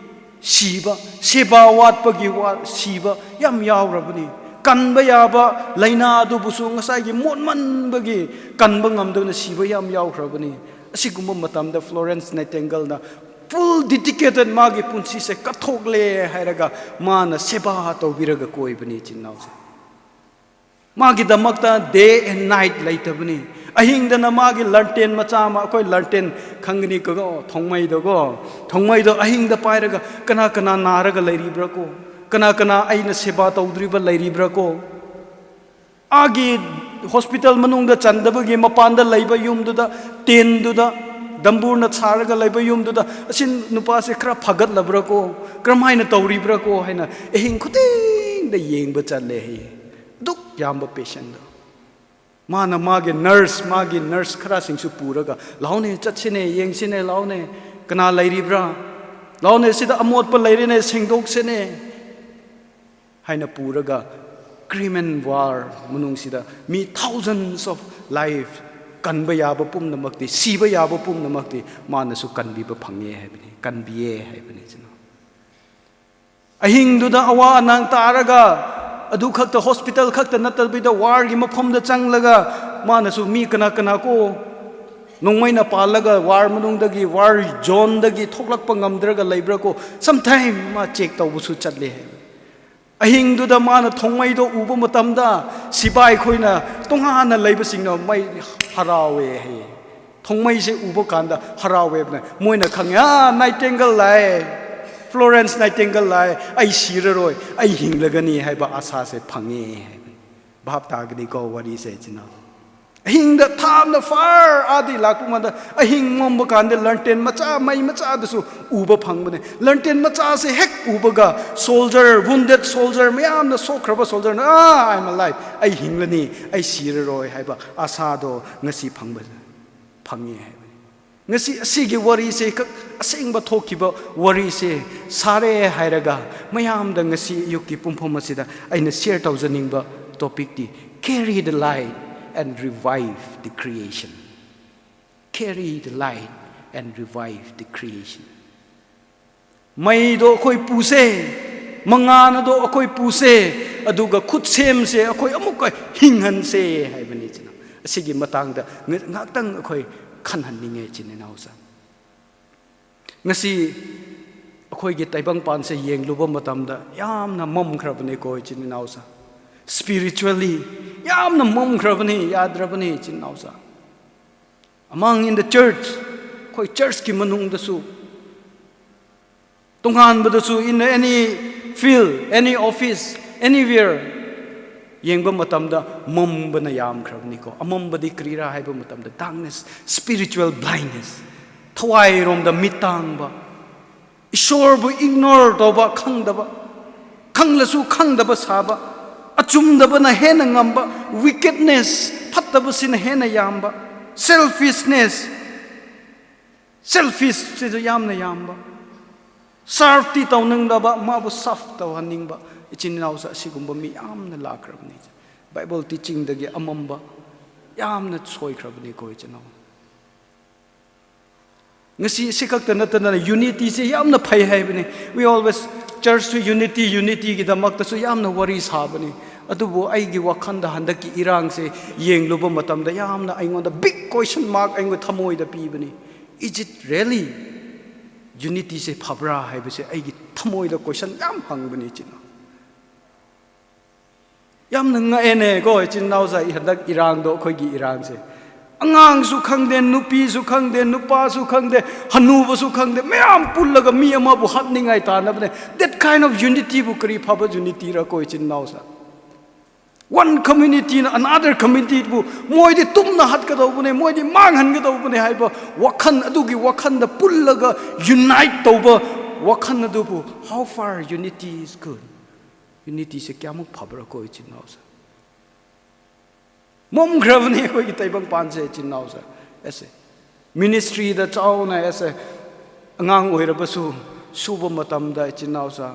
ꯁꯤꯕ, ꯁꯦꯕꯥ ꯋꯥꯠꯄꯒꯤ ꯋꯥ-, ꯁꯤꯕ ꯌꯥꯝ ꯌꯥꯎꯔꯕꯅꯤ꯫ ꯀꯟꯕ ꯌꯥꯕ ꯂꯥꯏꯅꯥ ꯑꯗꯨꯕꯨꯁꯨ ꯉꯁꯥꯏꯒꯤ ꯃꯣꯠꯃꯟꯕꯒꯤ ꯀꯟꯕ ꯉꯝꯗꯕꯅ ꯁꯤꯕ ꯌꯥꯝ ꯌꯥꯎꯈ꯭ꯔꯕꯅꯤ꯫ ꯑꯁꯤꯒꯨꯝꯕ ꯃꯇꯝꯗ ꯐ꯭ꯂꯣꯔꯦꯟꯁ ꯅꯥꯏꯇꯤꯡꯒꯦꯜꯅ ꯐꯨꯜ ꯗꯤꯗꯤꯀꯦꯇꯦꯠ ꯃꯥꯒꯤ ꯄꯨꯟꯁꯤꯁꯦ ꯀꯠꯊꯣꯛꯂꯦ ꯍꯥꯏꯔꯒ ꯃꯥꯅ ꯁꯦꯕꯥ ꯇꯧꯕꯤꯔꯒ ꯀꯣꯏꯕꯅꯤ, ꯏꯆꯤꯟ ꯏꯅꯥꯎꯁꯦ꯫ ꯃꯥꯒꯤꯗꯃꯛꯇ ꯗꯦ ꯑꯦꯟ ꯅꯥꯏꯠ ꯂꯩꯇꯕꯅꯤ꯫ ꯑꯍꯤꯡꯗꯅ ꯃꯥꯒꯤ ꯂꯥꯟꯇꯦꯟ ꯃꯆꯥ ꯑꯃ, ꯑꯩꯈꯣꯏ ꯂꯥꯟꯇꯦꯟ ꯈꯪꯒꯅꯤ ꯀꯣ, ꯊꯣꯡꯃꯩꯗꯣꯀꯣ, ꯊꯣꯡꯃꯩꯗꯣ ꯑꯍꯤꯡꯗ ꯄꯥꯏꯔꯒ, "ꯀꯅꯥ ꯀꯅꯥ ꯅꯥꯔꯒ ꯂꯩꯔꯤꯕ꯭ꯔꯥ ꯀꯣ? ꯀꯅꯥ ꯀꯅꯥ ꯑꯩꯅ ꯁꯦꯕꯥ ꯇꯧꯗ꯭ꯔꯤꯕ ꯂꯩꯔꯤꯕ꯭ꯔꯥ ꯀꯣ?" ꯑꯥꯒꯤ ꯍꯣꯁꯄꯤꯇꯥꯜ ꯃꯅꯨꯡꯗ ꯆꯟꯗꯕꯒꯤ ꯃꯄꯥꯟꯗ ꯂꯩꯕ ꯌꯨꯝꯗꯨꯗ, ꯇꯦꯟꯗꯨꯗ, ꯗꯝꯕꯨꯔꯅ ꯁꯥꯔꯒ ꯂꯩꯕ ꯌꯨꯝꯗꯨꯗ, "ꯑꯁꯤ ꯅꯨꯄꯥꯁꯦ ꯈꯔ ꯐꯒꯠꯂꯕ꯭ꯔꯥ ꯀꯣ? ꯀꯔꯝꯍꯥꯏꯅ ꯇꯧꯔꯤꯕ꯭ꯔꯥ ꯀꯣ?" ꯍꯥꯏꯅ ꯑꯍꯤꯡ ꯈꯨꯗꯤꯡꯗ ꯌꯦꯡꯕ ꯆꯠꯂꯦ ꯍꯥꯏꯌꯦ꯫ ꯑꯗꯨꯛ ꯌꯥꯝꯕ ꯄꯦꯁꯦꯟꯗꯣ꯫ ꯃꯥꯅ ꯃꯥꯒꯤ ꯅꯔꯁ, ꯃꯥꯒꯤ ꯅꯔꯁ ꯈꯔꯁꯤꯡꯁꯨ ꯄꯨꯔꯒ, "ꯂꯥꯎꯅꯦ, ꯆꯠꯁꯤꯅꯦ, ꯌꯦꯡꯁꯤꯅꯦ, ꯂꯥꯎꯅꯦ, ꯀꯅꯥ ꯂꯩꯔꯤꯕ꯭ꯔꯥ? ꯂꯥꯎꯅꯦ, ꯁꯤꯗ ꯑꯃꯣꯠꯄ ꯂꯩꯔꯦꯅꯦ, ꯁꯦꯡꯗꯣꯛꯁꯤꯅꯦ" ꯍꯥꯏꯅ ꯄꯨꯔꯒ, ꯀ꯭ꯔꯤꯃꯤꯅꯦꯜ ꯋꯥꯔ ꯃꯅꯨꯡꯁꯤꯗ ꯃꯤ thousands of life, ꯀꯟꯕ ꯌꯥꯕ ꯄꯨꯝꯅꯃꯛꯇꯤ, ꯁꯤꯕ ꯌꯥꯕ ꯄꯨꯝꯅꯃꯛꯇꯤ ꯃꯥꯅꯁꯨ ꯀꯟꯕꯤꯕ ꯐꯪꯉꯦ ꯍꯥꯏꯕꯅꯤ, ꯀꯟꯕꯤꯌꯦ ꯍꯥꯏꯕꯅꯤ꯫ ꯑꯍꯤꯡꯗꯨꯗ ꯑꯋꯥ ꯑꯅꯥ ꯇꯥꯔꯒ, ꯑꯗꯨ ꯈꯛꯇ, ꯍꯣꯁꯄꯤꯇꯥꯜ ꯈꯛꯇ ꯅꯠꯇꯕꯤꯗ ꯋꯥꯔꯒꯤ ꯃꯐꯝꯗ ꯆꯪꯂꯒ, ꯃꯥꯅꯁꯨ ꯃꯤ ꯀꯅꯥ ꯀꯅꯥ ꯀꯣ, ꯅꯣꯡꯃꯩꯅ ꯄꯥꯜꯂꯒ ꯋꯥꯔ ꯃꯅꯨꯡꯗꯒꯤ, ꯋꯥꯔ ꯖꯣꯟꯗꯒꯤ ꯊꯣꯛꯂꯛꯄ ꯉꯝꯗ꯭ꯔꯒ ꯂꯩꯕ꯭ꯔꯥ ꯀꯣ, ꯁꯝꯇꯥꯏꯝ ꯃꯥ ꯆꯦꯛ ꯇꯧꯕꯁꯨ ꯆꯠꯂꯦ ꯍꯥꯏꯕ꯫ ꯑꯍꯤꯡꯗꯨꯗ ꯃꯥꯅ ꯊꯣꯡꯃꯩꯗꯣ ꯎꯕ ꯃꯇꯝꯗ, ꯁꯤꯕꯥꯏ ꯈꯣꯏꯅ, ꯇꯣꯉꯥꯟꯅ ꯂꯩꯕꯁꯤꯡꯅ ꯃꯩ ꯍꯔꯥꯎꯋꯦ ꯍꯥꯏꯌꯦ꯫ ꯊꯣꯡꯃꯩꯁꯦ ꯎꯕ ꯀꯥꯟꯗ ꯍꯔꯥꯎꯋꯦꯕꯅ꯫ ꯃꯣꯏꯅ ꯈꯪꯉꯦ, "ꯑꯥ, ꯅꯥꯏꯇꯤꯡꯒꯦꯜ ꯂꯥꯛꯑꯦ, ꯐ꯭ꯂꯣꯔꯦꯟꯁ ꯅꯥꯏꯇꯤꯡꯒꯦꯜ ꯂꯥꯛꯑꯦ, ꯑꯩ ꯁꯤꯔꯔꯣꯏ, ꯑꯩ ꯍꯤꯡꯂꯒꯅꯤ" ꯍꯥꯏꯕ ꯑꯥꯁꯥꯁꯦ ꯐꯪꯉꯦ ꯍꯥꯏꯕꯅꯤ꯫ ꯚꯥꯞ ꯇꯥꯒꯅꯤꯀꯣ ꯋꯥꯔꯤꯁꯦ, ꯏꯆꯤꯟ ꯏꯅꯥꯎ? ꯑꯍꯤꯡꯗ ꯊꯥꯞꯅ ꯐꯥꯔ ꯑꯥꯗꯤ ꯂꯥꯛꯄ ꯀꯥꯟꯗ, ꯑꯍꯤꯡ ꯃꯝꯕ ꯀꯥꯟꯗ ꯂꯥꯟꯇꯦꯟ ꯃꯆꯥ, ꯃꯩ ꯃꯆꯥꯗꯨꯁꯨ ꯎꯕ ꯐꯪꯕꯅꯦ꯫ ꯂꯥꯟꯇꯦꯟ ꯃꯆꯥꯁꯦ ꯍꯦꯛ ꯎꯕꯒ, ꯁꯣꯜꯖꯔ, ꯋꯨꯟꯗꯦꯗ ꯁꯣꯜꯖꯔ, ꯃꯌꯥꯝꯅ ꯁꯣꯛꯈ꯭ꯔꯕ ꯁꯣꯜꯖꯔꯅ, "ꯑꯥ, ꯑꯥꯏ ꯑꯦꯝ ꯑꯦꯂꯥꯏꯚ, ꯑꯩ ꯍꯤꯡꯂꯅꯤ, ꯑꯩ ꯁꯤꯔꯔꯣꯏ" ꯍꯥꯏꯕ ꯑꯥꯁꯥꯗꯣ ꯉꯁꯤ ꯐꯪꯕ, ꯐꯪꯉꯦ ꯍꯥꯏꯕꯅꯤ꯫ ꯉꯁꯤ ꯑꯁꯤꯒꯤ ꯋꯥꯔꯤꯁꯦ ꯈꯛ, ꯑꯁꯦꯡꯕ ꯊꯣꯛꯈꯤꯕ ꯋꯥꯔꯤꯁꯦ ꯁꯥꯔꯦ ꯍꯥꯏꯔꯒ, ꯃꯌꯥꯝꯗ ꯉꯁꯤ ꯑꯌꯨꯛꯀꯤ ꯄꯨꯡꯐꯝ ꯑꯁꯤꯗ ꯑꯩꯅ share ꯇꯧꯖꯅꯤꯡꯕ topicꯇꯤ, "Carry the light and revive the creation." Carry the light and revive the creation. ꯃꯩꯗꯣ ꯑꯩꯈꯣꯏ ꯄꯨꯁꯦ, ꯃꯉꯥꯜ ꯑꯗꯣ ꯑꯩꯈꯣꯏ ꯄꯨꯁꯦ, ꯑꯗꯨꯒ ꯈꯨꯠꯁꯦꯝꯁꯦ ꯑꯩꯈꯣꯏ ꯑꯃꯨꯛꯀ ꯍꯤꯡꯍꯟꯁꯦ ꯍꯥꯏꯕꯅꯤ꯫ ꯏꯆꯤꯟ ꯏꯅꯥꯎ, ꯑꯁꯤꯒꯤ ꯃꯇꯥꯡꯗ ꯉ-, ꯉꯥꯛꯇꯪ ꯑꯩꯈꯣꯏ ꯈꯟꯍꯟꯅꯤꯡꯉꯦ, ꯏꯆꯤꯟ ꯏꯅꯥꯎꯁꯦ꯫ ꯉꯁꯤ ꯑꯩꯈꯣꯏꯒꯤ ꯇꯥꯏꯕꯪꯄꯥꯟꯁꯦ ꯌꯦꯡꯂꯨꯕ ꯃꯇꯝꯗ ꯌꯥꯝꯅ ꯃꯝꯈ꯭ꯔꯕꯅꯤꯀꯣ, ꯏꯆꯤꯟ ꯏꯅꯥꯎꯁꯦ꯫ Spiritually ꯌꯥꯝꯅ ꯃꯝꯈ꯭ꯔꯕꯅꯤ, ꯌꯥꯗ꯭ꯔꯕꯅꯤ, ꯏꯆꯤꯟ ꯏꯅꯥꯎꯁꯦ꯫ Among in the church, ꯑꯩꯈꯣꯏ churchꯀꯤ ꯃꯅꯨꯡꯗꯁꯨ, ꯇꯣꯉꯥꯟꯕꯗꯁꯨ, in any field, any office, anywhere, ꯌꯦꯡꯕ ꯃꯇꯝꯗ ꯃꯝꯕꯅ ꯌꯥꯝꯈ꯭ꯔꯕꯅꯤꯀꯣ꯫ ꯑꯃꯝꯕꯗꯤ ꯀꯔꯤꯔꯥ ꯍꯥꯏꯕ ꯃꯇꯝꯗ, darkness, spiritual blindness, ꯊꯋꯥꯏꯔꯣꯝꯗ ꯃꯤꯠ ꯇꯥꯡꯕ, ꯏꯁꯣꯔꯕꯨ ignore ꯇꯧꯕ, ꯈꯪꯗꯕ, ꯈꯪꯂꯁꯨ ꯈꯪꯗꯕ ꯁꯥꯕ, ꯑꯆꯨꯝꯗꯕꯅ ꯍꯦꯟꯅ ꯉꯝꯕ, wickedness, ꯐꯠꯇꯕꯁꯤꯅ ꯍꯦꯟꯅ ꯌꯥꯝꯕ, selfishness, selfishꯁꯤꯁꯨ ꯌꯥꯝꯅ ꯌꯥꯝꯕ, serveꯇꯤ ꯇꯧꯅꯤꯡꯗꯕ, ꯃꯥꯕꯨ serve ꯇꯧꯍꯟꯅꯤꯡꯕ, ꯏꯆꯤꯟ ꯏꯅꯥꯎꯁꯨ ꯑꯁꯤꯒꯨꯝꯕ ꯃꯤ ꯌꯥꯝꯅ ꯂꯥꯛꯈ꯭ꯔꯕꯅꯤ꯫ Bible teachingꯗꯒꯤ ꯑꯃꯝꯕ ꯌꯥꯝꯅ ꯁꯣꯏꯈ꯭ꯔꯕꯅꯤꯀꯣ, ꯏꯆꯤꯟ ꯏꯅꯥꯎ꯫ ꯉꯁꯤ ꯁꯤ ꯈꯛꯇ ꯅꯠꯇꯅ unityꯁꯦ ꯌꯥꯝꯅ ꯐꯩ ꯍꯥꯏꯕꯅꯤ꯫ We always, churchꯁꯨ unity, unityꯒꯤꯗꯃꯛꯇꯁꯨ ꯌꯥꯝꯅ ꯋꯥꯔꯤ ꯁꯥꯕꯅꯤ꯫ ꯑꯗꯨꯕꯨ ꯑꯩꯒꯤ ꯋꯥꯈꯜꯗ ꯍꯟꯗꯛꯀꯤ ꯏꯔꯥꯡꯁꯦ ꯌꯦꯡꯂꯨꯕ ꯃꯇꯝꯗ ꯌꯥꯝꯅ ꯑꯩꯉꯣꯟꯗ big question mark ꯑꯩꯉꯣꯟꯗ ꯊꯃꯣꯏꯗ ꯄꯤꯕꯅꯤ꯫ Is it really unityꯁꯦ ꯐꯕ꯭ꯔꯥ ꯍꯥꯏꯕꯁꯦ ꯑꯩꯒꯤ ꯊꯃꯣꯏꯗ question ꯌꯥꯝ ꯍꯪꯕꯅꯤ, ꯏꯆꯤꯟ ꯏꯅꯥꯎ꯫ ꯌꯥꯝꯅ ꯉꯛꯑꯦꯅꯦ ꯀꯣ, ꯏꯆꯤꯟ ꯏꯅꯥꯎꯁꯦ, ꯍꯟꯗꯛ ꯏꯔꯥꯡꯗꯣ, ꯑꯩꯈꯣꯏꯒꯤ ꯏꯔꯥꯡꯁꯦ꯫ ꯑꯉꯥꯡꯁꯨ ꯈꯪꯗꯦ, ꯅꯨꯄꯤꯁꯨ ꯈꯪꯗꯦ, ꯅꯨꯄꯥꯁꯨ ꯈꯪꯗꯦ, ꯍꯅꯨꯕꯁꯨ ꯈꯪꯗꯦ, ꯃꯌꯥꯝ ꯄꯨꯜꯂꯒ ꯃꯤ ꯑꯃꯕꯨ ꯍꯥꯠꯅꯤꯡꯉꯥꯏ ꯇꯥꯟꯅꯕꯅꯦ꯫ That kind of unityꯕꯨ ꯀꯔꯤ ꯐꯕ unityꯔ ꯀꯣ, ꯏꯆꯤꯟ ꯏꯅꯥꯎꯁꯦ? One communityꯅ another communityꯕꯨ ꯃꯣꯏꯗꯤ ꯇꯨꯝꯅ ꯍꯥꯠꯀꯗꯧꯕꯅꯦ, ꯃꯣꯏꯗꯤ ꯃꯥꯡꯍꯟꯒꯗꯧꯕꯅꯦ ꯍꯥꯏꯕ ꯋꯥꯈꯜ, ꯑꯗꯨꯒꯤ ꯋꯥꯈꯜꯗ ꯄꯨꯜꯂꯒ unite ꯇꯧꯕ ꯋꯥꯈꯜ ꯑꯗꯨꯕꯨ, how far unity is good? Unityꯁꯦ ꯀꯌꯥꯃꯨꯛ ꯐꯕ꯭ꯔꯥ ꯀꯣ, ꯏꯆꯤꯟ ꯏꯅꯥꯎꯁꯦ? ꯃꯝꯈ꯭ꯔꯕꯅꯤ ꯑꯩꯈꯣꯏꯒꯤ ꯇꯥꯏꯕꯪꯄꯥꯟꯁꯦ, ꯏꯆꯤꯟ ꯏꯅꯥꯎꯁꯦ꯫ ꯑꯦꯁꯦ꯫ Ministryꯗ ꯆꯥꯎꯅ ꯑꯦꯁ ꯑꯉꯥꯡ ꯑꯣꯏꯔꯕꯁꯨ ꯁꯨꯕ ꯃꯇꯝꯗ ꯏꯆꯤꯟ ꯏꯅꯥꯎꯁꯥ,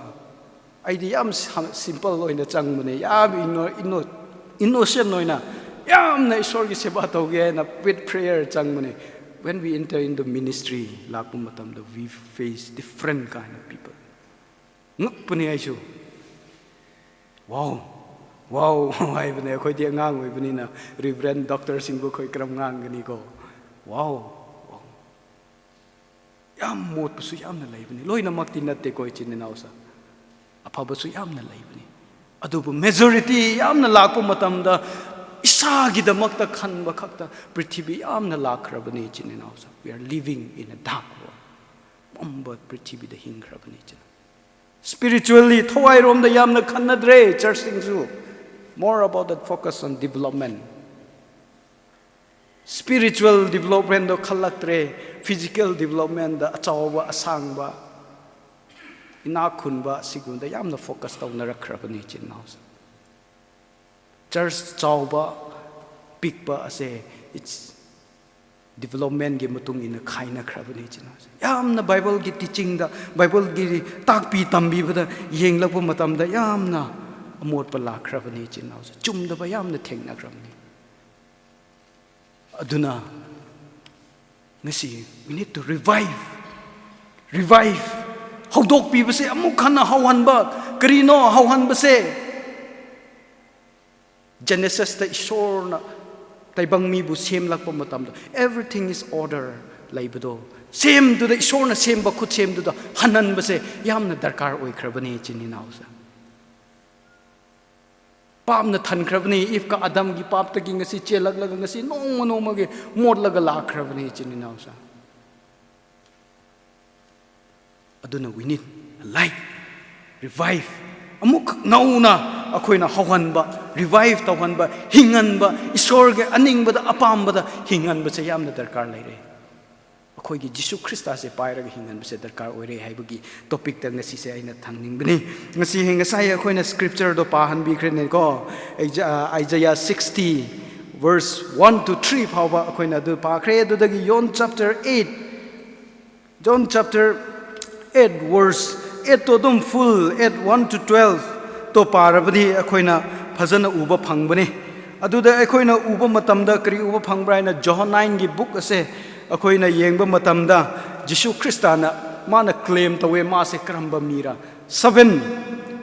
ꯑꯩꯗꯤ ꯌꯥꯝ ꯁ- simple ꯑꯣꯏꯅ ꯆꯪꯕꯅꯦ, ꯌꯥꯝ ꯏꯅꯣ ꯏꯅꯣ innocent ꯑꯣꯏꯅ ꯌꯥꯝꯅ ꯏꯁꯣꯔꯒꯤ ꯁꯦꯕꯥ ꯇꯧꯒꯦ ꯍꯥꯏꯅ with prayer ꯆꯪꯕꯅꯦ꯫ When we enter into ministry ꯂꯥꯛꯄ ꯃꯇꯝꯗ we face different kind of people. ꯉꯛꯄꯅꯦ ꯑꯩꯁꯨ꯫ Wow, wow ꯍꯥꯏꯕꯅꯦ꯫ ꯑꯩꯈꯣꯏꯗꯤ ꯑꯉꯥꯡ ꯑꯣꯏꯕꯅꯤꯅ Reverend Doctorꯁꯤꯡꯕꯨ ꯑꯩꯈꯣꯏ ꯀꯔꯝ ꯉꯥꯡꯒꯅꯤꯀꯣ? Wow, wow. ꯌꯥꯝ ꯃꯣꯠꯄꯁꯨ ꯌꯥꯝꯅ ꯂꯩꯕꯅꯤ꯫ ꯂꯣꯏꯅꯃꯛꯇꯤ ꯅꯠꯇꯦꯀꯣ ꯏꯆꯤꯟ ꯏꯅꯥꯎꯁꯥ, ꯑꯐꯕꯁꯨ ꯌꯥꯝꯅ ꯂꯩꯕꯅꯤ꯫ ꯑꯗꯨꯕꯨ majority ꯌꯥꯝꯅ ꯂꯥꯛꯄ ꯃꯇꯝꯗ ꯏꯁꯥꯒꯤꯗꯃꯛꯇ ꯈꯟꯕ ꯈꯛꯇ ꯄ꯭ꯔꯤꯊꯤꯕꯤ ꯌꯥꯝꯅ ꯂꯥꯛꯈ꯭ꯔꯕꯅꯤ ꯏꯆꯤꯟ ꯏꯅꯥꯎꯁꯥ꯫ We are living in a dark world. ꯃꯝꯕ ꯄ꯭ꯔꯤꯊꯤꯕꯤꯗ ꯍꯤꯡꯈ꯭ꯔꯕꯅꯤ ꯏꯆꯤꯟ꯫ Spiritually ꯊꯋꯥꯏꯔꯣꯝꯗ ꯌꯥꯝꯅ ꯈꯟꯅꯗ꯭ꯔꯦ churchꯁꯤꯡꯁꯨ꯫ More about that focus on development. Spiritual developmentꯗꯣ ꯈꯜꯂꯛꯇ꯭ꯔꯦ꯫ Physical developmentꯗ ꯑꯆꯧꯕ ꯑꯁꯥꯡꯕ ꯏꯅꯥꯛ ꯈꯨꯟꯕ ꯁꯤꯒꯨꯝꯕꯗ ꯌꯥꯝꯅ focus ꯇꯧꯅꯔꯛꯈ꯭ꯔꯕꯅꯤ ꯏꯆꯤꯟ ꯏꯅꯥꯎꯁꯦ꯫ Church ꯆꯥꯎꯕ ꯄꯤꯛꯄ ꯑꯁꯦ it's developmentꯀꯤ ꯃꯇꯨꯡ ꯏꯟꯅ ꯈꯥꯏꯅꯈ꯭ꯔꯕꯅꯤ ꯏꯆꯤꯟ ꯏꯅꯥꯎꯁꯦ꯫ ꯌꯥꯝꯅ Bibleꯒꯤ teachingꯗ, Bibleꯒꯤ ꯇꯥꯛꯄꯤ ꯇꯝꯕꯤꯕꯗ ꯌꯦꯡꯂꯛꯄ ꯃꯇꯝꯗ ꯌꯥꯝꯅ ꯑꯃꯣꯠꯄ ꯂꯥꯛꯈ꯭ꯔꯕꯅꯤ ꯏꯆꯤꯟ ꯏꯅꯥꯎꯁꯦ꯫ ꯆꯨꯝꯗꯕ ꯌꯥꯝꯅ ꯊꯦꯡꯅꯈ꯭ꯔꯕꯅꯤ꯫ ꯑꯗꯨꯅ ꯉꯁꯤ we need to revive, revive, ꯍꯧꯗꯣꯛꯄꯤꯕꯁꯦ, ꯑꯃꯨꯛ ꯍꯟꯅ ꯍꯧꯍꯟꯕ꯫ ꯀꯔꯤꯅꯣ ꯍꯧꯍꯟꯕꯁꯦ? Genesisꯇ ꯏꯁꯣꯔꯅ ꯇꯥꯏꯕꯪ ꯃꯤꯕꯨ ꯁꯦꯝꯂꯛꯄ ꯃꯇꯝꯗ everything is order ꯂꯩꯕꯗꯣ, ꯁꯦꯝꯗꯨꯗ, ꯏꯁꯣꯔꯅ ꯁꯦꯝꯕ ꯈꯨꯠꯁꯦꯝꯗꯨꯗ ꯍꯟꯍꯟꯕꯁꯦ ꯌꯥꯝꯅ ꯗꯔꯀꯥꯔ ꯑꯣꯏꯈ꯭ꯔꯕꯅꯤ ꯏꯆꯤꯟ ꯏꯅꯥꯎꯁꯦ꯫ ꯄꯥꯞꯅ ꯊꯟꯈ꯭ꯔꯕꯅꯤ꯫ ꯏꯐꯀ ꯑꯗꯝꯒꯤ ꯄꯥꯞꯇꯒꯤ ꯉꯁꯤ ꯆꯦꯜꯂꯛꯂꯒ ꯉꯁꯤ ꯅꯣꯡꯃ ꯅꯣꯡꯃꯒꯤ ꯃꯣꯠꯂꯒ ꯂꯥꯛꯈ꯭ꯔꯕꯅꯤ ꯏꯆꯤꯟ ꯏꯅꯥꯎꯁꯦ꯫ ꯑꯗꯨꯅ we need a life, revive, ꯑꯃꯨꯛ ꯅꯧꯅ ꯑꯩꯈꯣꯏꯅ ꯍꯧꯍꯟꯕ, revive ꯇꯧꯍꯟꯕ, ꯍꯤꯡꯍꯟꯕ, ꯏꯁꯣꯔꯒꯤ ꯑꯅꯤꯡꯕꯗ, ꯑꯄꯥꯝꯕꯗ ꯍꯤꯡꯍꯟꯕꯁꯦ ꯌꯥꯝꯅ ꯗꯔꯀꯥꯔ ꯂꯩꯔꯦ꯫ ꯑꯩꯈꯣꯏꯒꯤ ꯖꯤꯁꯨ ꯈ꯭ꯔꯤꯁꯇꯁꯦ ꯄꯥꯏꯔꯒ ꯍꯤꯡꯍꯟꯕꯁꯦ ꯗꯔꯀꯥꯔ ꯑꯣꯏꯔꯦ ꯍꯥꯏꯕꯒꯤ topicꯇ ꯉꯁꯤꯁꯦ ꯑꯩꯅ ꯊꯝꯅꯤꯡꯕꯅꯤ꯫ ꯉꯁꯤ, ꯉꯁꯥꯏ ꯑꯩꯈꯣꯏꯅ scriptureꯗꯣ ꯄꯥꯍꯟꯕꯤꯈ꯭ꯔꯦꯅꯦꯀꯣ꯫ ꯑꯩꯖ-, ꯑ, Isaiah sixty, verse one to three ꯐꯥꯎꯕ ꯑꯩꯈꯣꯏꯅ ꯑꯗꯨ ꯄꯥꯈ꯭ꯔꯦ꯫ ꯑꯗꯨꯗꯒꯤ John chapter eight, John chapter eight verse eight ꯇꯣ ꯑꯗꯨꯝ full eight, one to twelve ꯇꯣ ꯄꯥꯔꯕꯗꯤ ꯑꯩꯈꯣꯏꯅ ꯐꯖꯅ ꯎꯕ ꯐꯪꯕꯅꯤ꯫ ꯑꯗꯨꯗ ꯑꯩꯈꯣꯏꯅ ꯎꯕ ꯃꯇꯝꯗ ꯀꯔꯤ ꯎꯕ ꯐꯪꯕ꯭ꯔꯥ ꯍꯥꯏꯅ Johannine ꯒꯤ book ꯑꯁꯦ ꯑꯩꯈꯣꯏꯅ ꯌꯦꯡꯕ ꯃꯇꯝꯗ ꯖꯤꯁꯨ ꯈ꯭ꯔꯤꯁꯇꯅ ꯃꯥꯅ claim ꯇꯧꯋꯦ, ꯃꯥꯁꯦ ꯀꯔꯝꯕ ꯃꯤꯔꯥ꯫ Seven,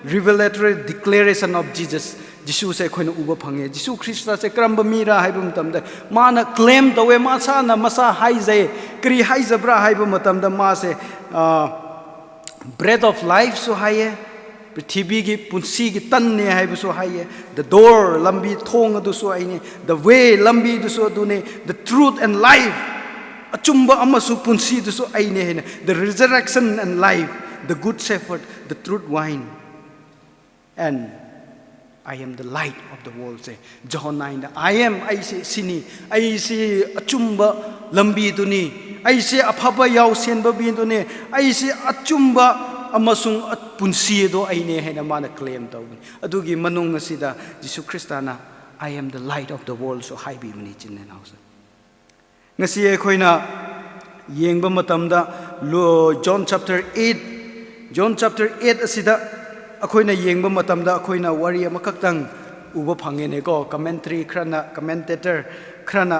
revelatory declaration of Jesus. ꯖꯤꯁꯨꯁꯦ ꯑꯩꯈꯣꯏꯅ ꯎꯕ ꯐꯪꯉꯦ꯫ ꯖꯤꯁꯨ ꯈ꯭ꯔꯤꯁꯇꯁꯦ ꯀꯔꯝꯕ ꯃꯤꯔꯥ ꯍꯥꯏꯕ ꯃꯇꯝꯗ ꯃꯥꯅ claim ꯇꯧꯋꯦ, ꯃꯁꯥꯅ ꯃꯁꯥ ꯍꯥꯏꯖꯩ꯫ ꯀꯔꯤ ꯍꯥꯏꯖꯕ꯭ꯔꯥ ꯍꯥꯏꯕ ꯃꯇꯝꯗ ꯃꯥꯁꯦ, ꯑ, bread of life ꯁꯨ ꯍꯥꯏꯌꯦ, ꯄ꯭ꯔꯤꯊꯤꯕꯤꯒꯤ ꯄꯨꯟꯁꯤꯒꯤ ꯇꯟꯅꯦ ꯍꯥꯏꯕꯁꯨ ꯍꯥꯏꯌꯦ, the door, ꯂꯝꯕꯤ ꯊꯣꯡ ꯑꯗꯨꯁꯨ ꯑꯩꯅꯦ, the way, ꯂꯝꯕꯤꯗꯨꯁꯨ ꯑꯗꯨꯅꯦ, the truth and life, ꯑꯆꯨꯝꯕ ꯑꯃꯁꯨ ꯄꯨꯟꯁꯤꯗꯨꯁꯨ ꯑꯩꯅꯦ ꯍꯥꯏꯅ, the resurrection and life, the good shepherd, the truth vine, and I am the light of the world say. Johannine the, "I am, ꯑꯩꯁꯦ ꯁꯤꯅꯤ, ꯑꯩꯁꯦ ꯑꯆꯨꯝꯕ ꯂꯝꯕꯤꯗꯨꯅꯤ, ꯑꯩꯁꯦ ꯑꯐꯕ ꯌꯥꯎꯁꯦꯟꯕ ꯃꯤꯗꯨꯅꯤ, ꯑꯩꯁꯦ ꯑꯆꯨꯝꯕ ꯑꯃꯁꯨꯡ ꯄꯨꯟꯁꯤ ꯑꯗꯣ ꯑꯩꯅꯦ" ꯍꯥꯏꯅ ꯃꯥꯅ claim ꯇꯧꯕꯅꯤ꯫ ꯑꯗꯨꯒꯤ ꯃꯅꯨꯡ ꯑꯁꯤꯗ ꯖꯤꯁꯨ ꯈ꯭ꯔꯤꯁꯇꯅ "I am the light of the world" ꯁꯨ ꯍꯥꯏꯕꯤꯕꯅꯤ, ꯏꯆꯤꯟ ꯏꯅꯥꯎꯁꯤꯡ꯫ ꯉꯁꯤ ꯑꯩꯈꯣꯏꯅ ꯌꯦꯡꯕ ꯃꯇꯝꯗ, ꯂꯨ-, John chapter eight, John chapter eight ꯑꯁꯤꯗ ꯑꯩꯈꯣꯏꯅ ꯌꯦꯡꯕ ꯃꯇꯝꯗ ꯑꯩꯈꯣꯏꯅ ꯋꯥꯔꯤ ꯑꯃꯈꯛꯇꯪ ꯎꯕ ꯐꯪꯉꯦꯅꯦꯀꯣ꯫ Commentary ꯈꯔꯅ, commentator ꯈꯔꯅ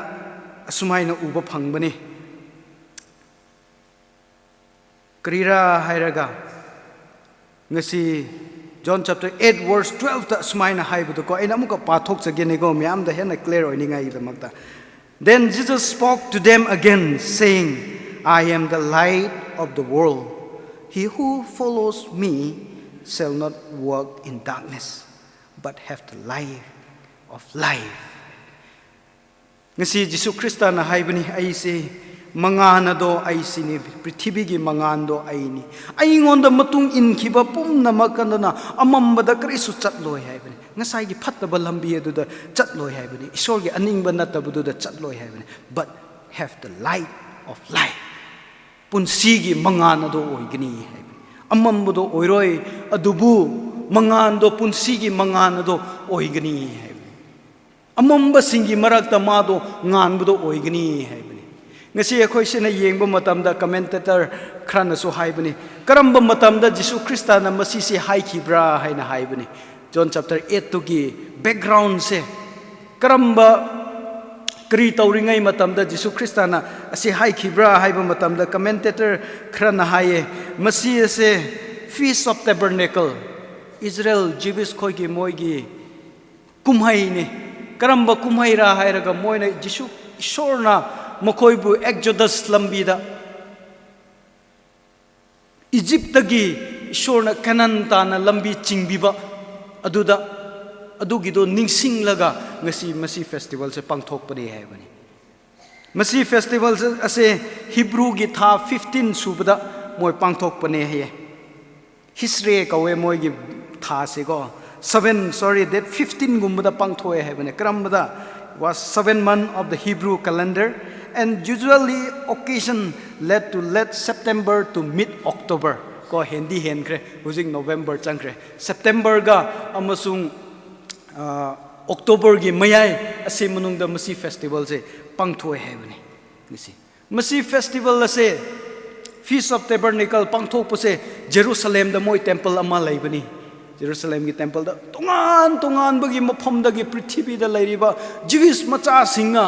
ꯑꯁꯨꯃꯥꯏꯅ ꯎꯕ ꯐꯪꯕꯅꯤ꯫ ꯀꯔꯤꯔꯥ ꯍꯥꯏꯔꯒ, ꯉꯁꯤ John chapter eight verse twelve ꯇ ꯁꯨꯃꯥꯏꯅ ꯍꯥꯏꯕꯗꯣꯀꯣ, ꯑꯩꯅ ꯑꯃꯨꯛꯀ ꯄꯥꯊꯣꯛꯆꯒꯦꯅꯦꯀꯣ, ꯃꯌꯥꯝꯗ ꯍꯦꯟꯅ clear ꯑꯣꯏꯅꯤꯡꯉꯥꯏꯒꯤꯗꯃꯛꯇ꯫ "Then Jesus spoke to them again, saying, 'I am the light of the world. He who follows me shall not walk in darkness, but have the light of life.'" ꯉꯁꯤ ꯖꯤꯁꯨ ꯈ꯭ꯔꯤꯁꯇꯅ ꯍꯥꯏꯕꯅꯤ, "ꯑꯩꯁꯦ ꯃꯉꯥꯜ ꯑꯗꯣ ꯑꯩꯁꯤꯅꯤ, ꯄ꯭ꯔꯤꯊꯤꯕꯤꯒꯤ ꯃꯉꯥꯜꯗꯣ ꯑꯩꯅꯤ꯫ ꯑꯩꯉꯣꯟꯗ ꯃꯇꯨꯡ ꯏꯟꯈꯤꯕ ꯄꯨꯝꯅꯃꯛ ꯑꯗꯨꯅ ꯑꯃꯝꯕꯗ ꯀꯔꯤꯁꯨ ꯆꯠꯂꯣꯏ" ꯍꯥꯏꯕꯅꯤ꯫ ꯉꯁꯥꯏꯒꯤ ꯐꯠꯇꯕ ꯂꯝꯕꯤ ꯑꯗꯨꯗ ꯆꯠꯂꯣꯏ ꯍꯥꯏꯕꯅꯤ꯫ ꯏꯁꯣꯔꯒꯤ ꯑꯅꯤꯡꯕ ꯅꯠꯇꯕꯗꯨꯗ ꯆꯠꯂꯣꯏ ꯍꯥꯏꯕꯅꯤ꯫ "But have the light of life." ꯄꯨꯟꯁꯤꯒꯤ ꯃꯉꯥꯜ ꯑꯗꯣ ꯑꯣꯏꯒꯅꯤ ꯍꯥꯏꯕꯅꯤ꯫ ꯑꯃꯝꯕꯗꯣ ꯑꯣꯏꯔꯣꯏ, ꯑꯗꯨꯕꯨ ꯃꯉꯥꯜꯗꯣ, ꯄꯨꯟꯁꯤꯒꯤ ꯃꯉꯥꯜ ꯑꯗꯣ ꯑꯣꯏꯒꯅꯤ ꯍꯥꯏꯕꯅꯤ꯫ ꯑꯃꯝꯕꯁꯤꯡꯒꯤ ꯃꯔꯛꯇ ꯃꯥꯗꯣ ꯉꯥꯟꯕꯗꯣ ꯑꯣꯏꯒꯅꯤ ꯍꯥꯏꯕꯅꯤ꯫ ꯉꯁꯤ ꯑꯩꯈꯣꯏꯁꯤꯅ ꯌꯦꯡꯕ ꯃꯇꯝꯗ, ꯀꯃꯦꯟꯇꯦꯇꯔ ꯈꯔꯅꯁꯨ ꯍꯥꯏꯕꯅꯤ, ꯀꯔꯝꯕ ꯃꯇꯝꯗ ꯖꯤꯁꯨ ꯈ꯭ꯔꯤꯁꯇꯅ ꯃꯁꯤꯁꯦ ꯍꯥꯏꯈꯤꯕ꯭ꯔꯥ ꯍꯥꯏꯅ ꯍꯥꯏꯕꯅꯤ꯫ ꯖꯣꯟ ꯆꯦꯞꯇꯔ ꯑꯩꯠꯇꯨꯒꯤ ꯕꯦꯛꯒ꯭ꯔꯥꯎꯟꯁꯦ, ꯀꯔꯝꯕ, ꯀꯔꯤ ꯇꯧꯔꯤꯉꯩ ꯃꯇꯝꯗ ꯖꯤꯁꯨ ꯈ꯭ꯔꯤꯁꯇꯅ ꯑꯁꯤ ꯍꯥꯏꯈꯤꯕ꯭ꯔꯥ ꯍꯥꯏꯕ ꯃꯇꯝꯗ, ꯀꯃꯦꯟꯇꯦꯇꯔ ꯈꯔꯅ ꯍꯥꯏꯌꯦ, ꯃꯁꯤ ꯑꯁꯦ Feast of Tabernacle, ꯏꯖꯔꯦꯜ, ꯖꯤꯋꯤꯁ ꯈꯣꯏꯒꯤ ꯃꯣꯏꯒꯤ ꯀꯨꯝꯍꯩꯅꯤ꯫ ꯀꯔꯝꯕ ꯀꯨꯝꯍꯩꯔꯥ ꯍꯥꯏꯔꯒ, ꯃꯣꯏꯅ ꯖꯤꯁꯨ, ꯏꯁꯣꯔꯅ ꯃꯈꯣꯏꯕꯨ ꯑꯦꯛꯖꯣꯗꯁ ꯂꯝꯕꯤꯗ, ꯏꯖꯤꯞꯇꯒꯤ ꯏꯁꯣꯔꯅ ꯀꯅꯥꯟ ꯇꯥꯟꯅ ꯂꯝꯕꯤ ꯆꯤꯡꯕꯤꯕ, ꯑꯗꯨꯗ, ꯑꯗꯨꯒꯤꯗꯣ ꯅꯤꯡꯁꯤꯡꯂꯒ ꯉꯁꯤ ꯃꯁꯤ ꯐꯦꯁꯇꯤꯚꯦꯜꯁꯦ ꯄꯥꯡꯊꯣꯛꯄꯅꯦ ꯍꯥꯏꯕꯅꯤ꯫ ꯃꯁꯤ ꯐꯦꯁꯇꯤꯚꯦꯜ ꯑꯁꯦ ꯍꯤꯕ꯭ꯔꯨꯒꯤ ꯊꯥ ꯐꯤꯐꯇꯤꯟ ꯁꯨꯕꯗ ꯃꯣꯏ ꯄꯥꯡꯊꯣꯛꯄꯅꯦ ꯍꯥꯏꯌꯦ꯫ ꯍꯤꯁꯔꯦ ꯀꯧꯋꯦ ꯃꯣꯏꯒꯤ ꯊꯥꯁꯤꯀꯣ꯫ ꯁꯚꯦꯟ, ꯁꯣꯔꯤ, ꯗꯦꯠ ꯐꯤꯐꯇꯤꯟꯒꯨꯝꯕꯗ ꯄꯥꯡꯊꯣꯛꯑꯦ ꯍꯥꯏꯕꯅꯦ꯫ ꯀꯔꯝꯕꯗ? Was seven month of the Hebrew calendar, and usually occasion led to late September to mid October. ꯀꯣ, ꯍꯦꯟꯗꯤ ꯍꯦꯟꯈ꯭ꯔꯦ, ꯍꯧꯖꯤꯛ ꯅꯣꯕꯦꯝꯕꯔ ꯆꯪꯈ꯭ꯔꯦ꯫ ꯁꯦꯞꯇꯦꯝꯕꯔꯒ ꯑꯃꯁꯨꯡ, ꯑ, ꯑꯣꯛꯇꯣꯕꯔꯒꯤ ꯃꯌꯥꯏ ꯑꯁꯤ ꯃꯅꯨꯡꯗ ꯃꯁꯤ ꯐꯦꯁꯇꯤꯚꯦꯜꯁꯦ ꯄꯥꯡꯊꯣꯛꯑꯦ ꯍꯥꯏꯕꯅꯤ꯫ ꯉꯁꯤ ꯃꯁꯤ ꯐꯦꯁꯇꯤꯚꯦꯜ ꯑꯁꯦ, Feast of Tabernacle ꯄꯥꯡꯊꯣꯛꯄꯁꯦ, ꯖꯦꯔꯨꯁꯂꯦꯝꯗ ꯃꯣꯏ ꯇꯦꯝꯄꯜ ꯑꯃ ꯂꯩꯕꯅꯤ꯫ ꯖꯦꯔꯨꯁꯂꯦꯝꯒꯤ ꯇꯦꯝꯄꯜꯗ, ꯇꯣꯉꯥꯟ ꯇꯣꯉꯥꯟꯕꯒꯤ ꯃꯐꯝꯗꯒꯤ, ꯄ꯭ꯔꯤꯊꯤꯕꯤꯗ ꯂꯩꯔꯤꯕ ꯖꯤꯋꯤꯁ ꯃꯆꯥꯁꯤꯡꯅ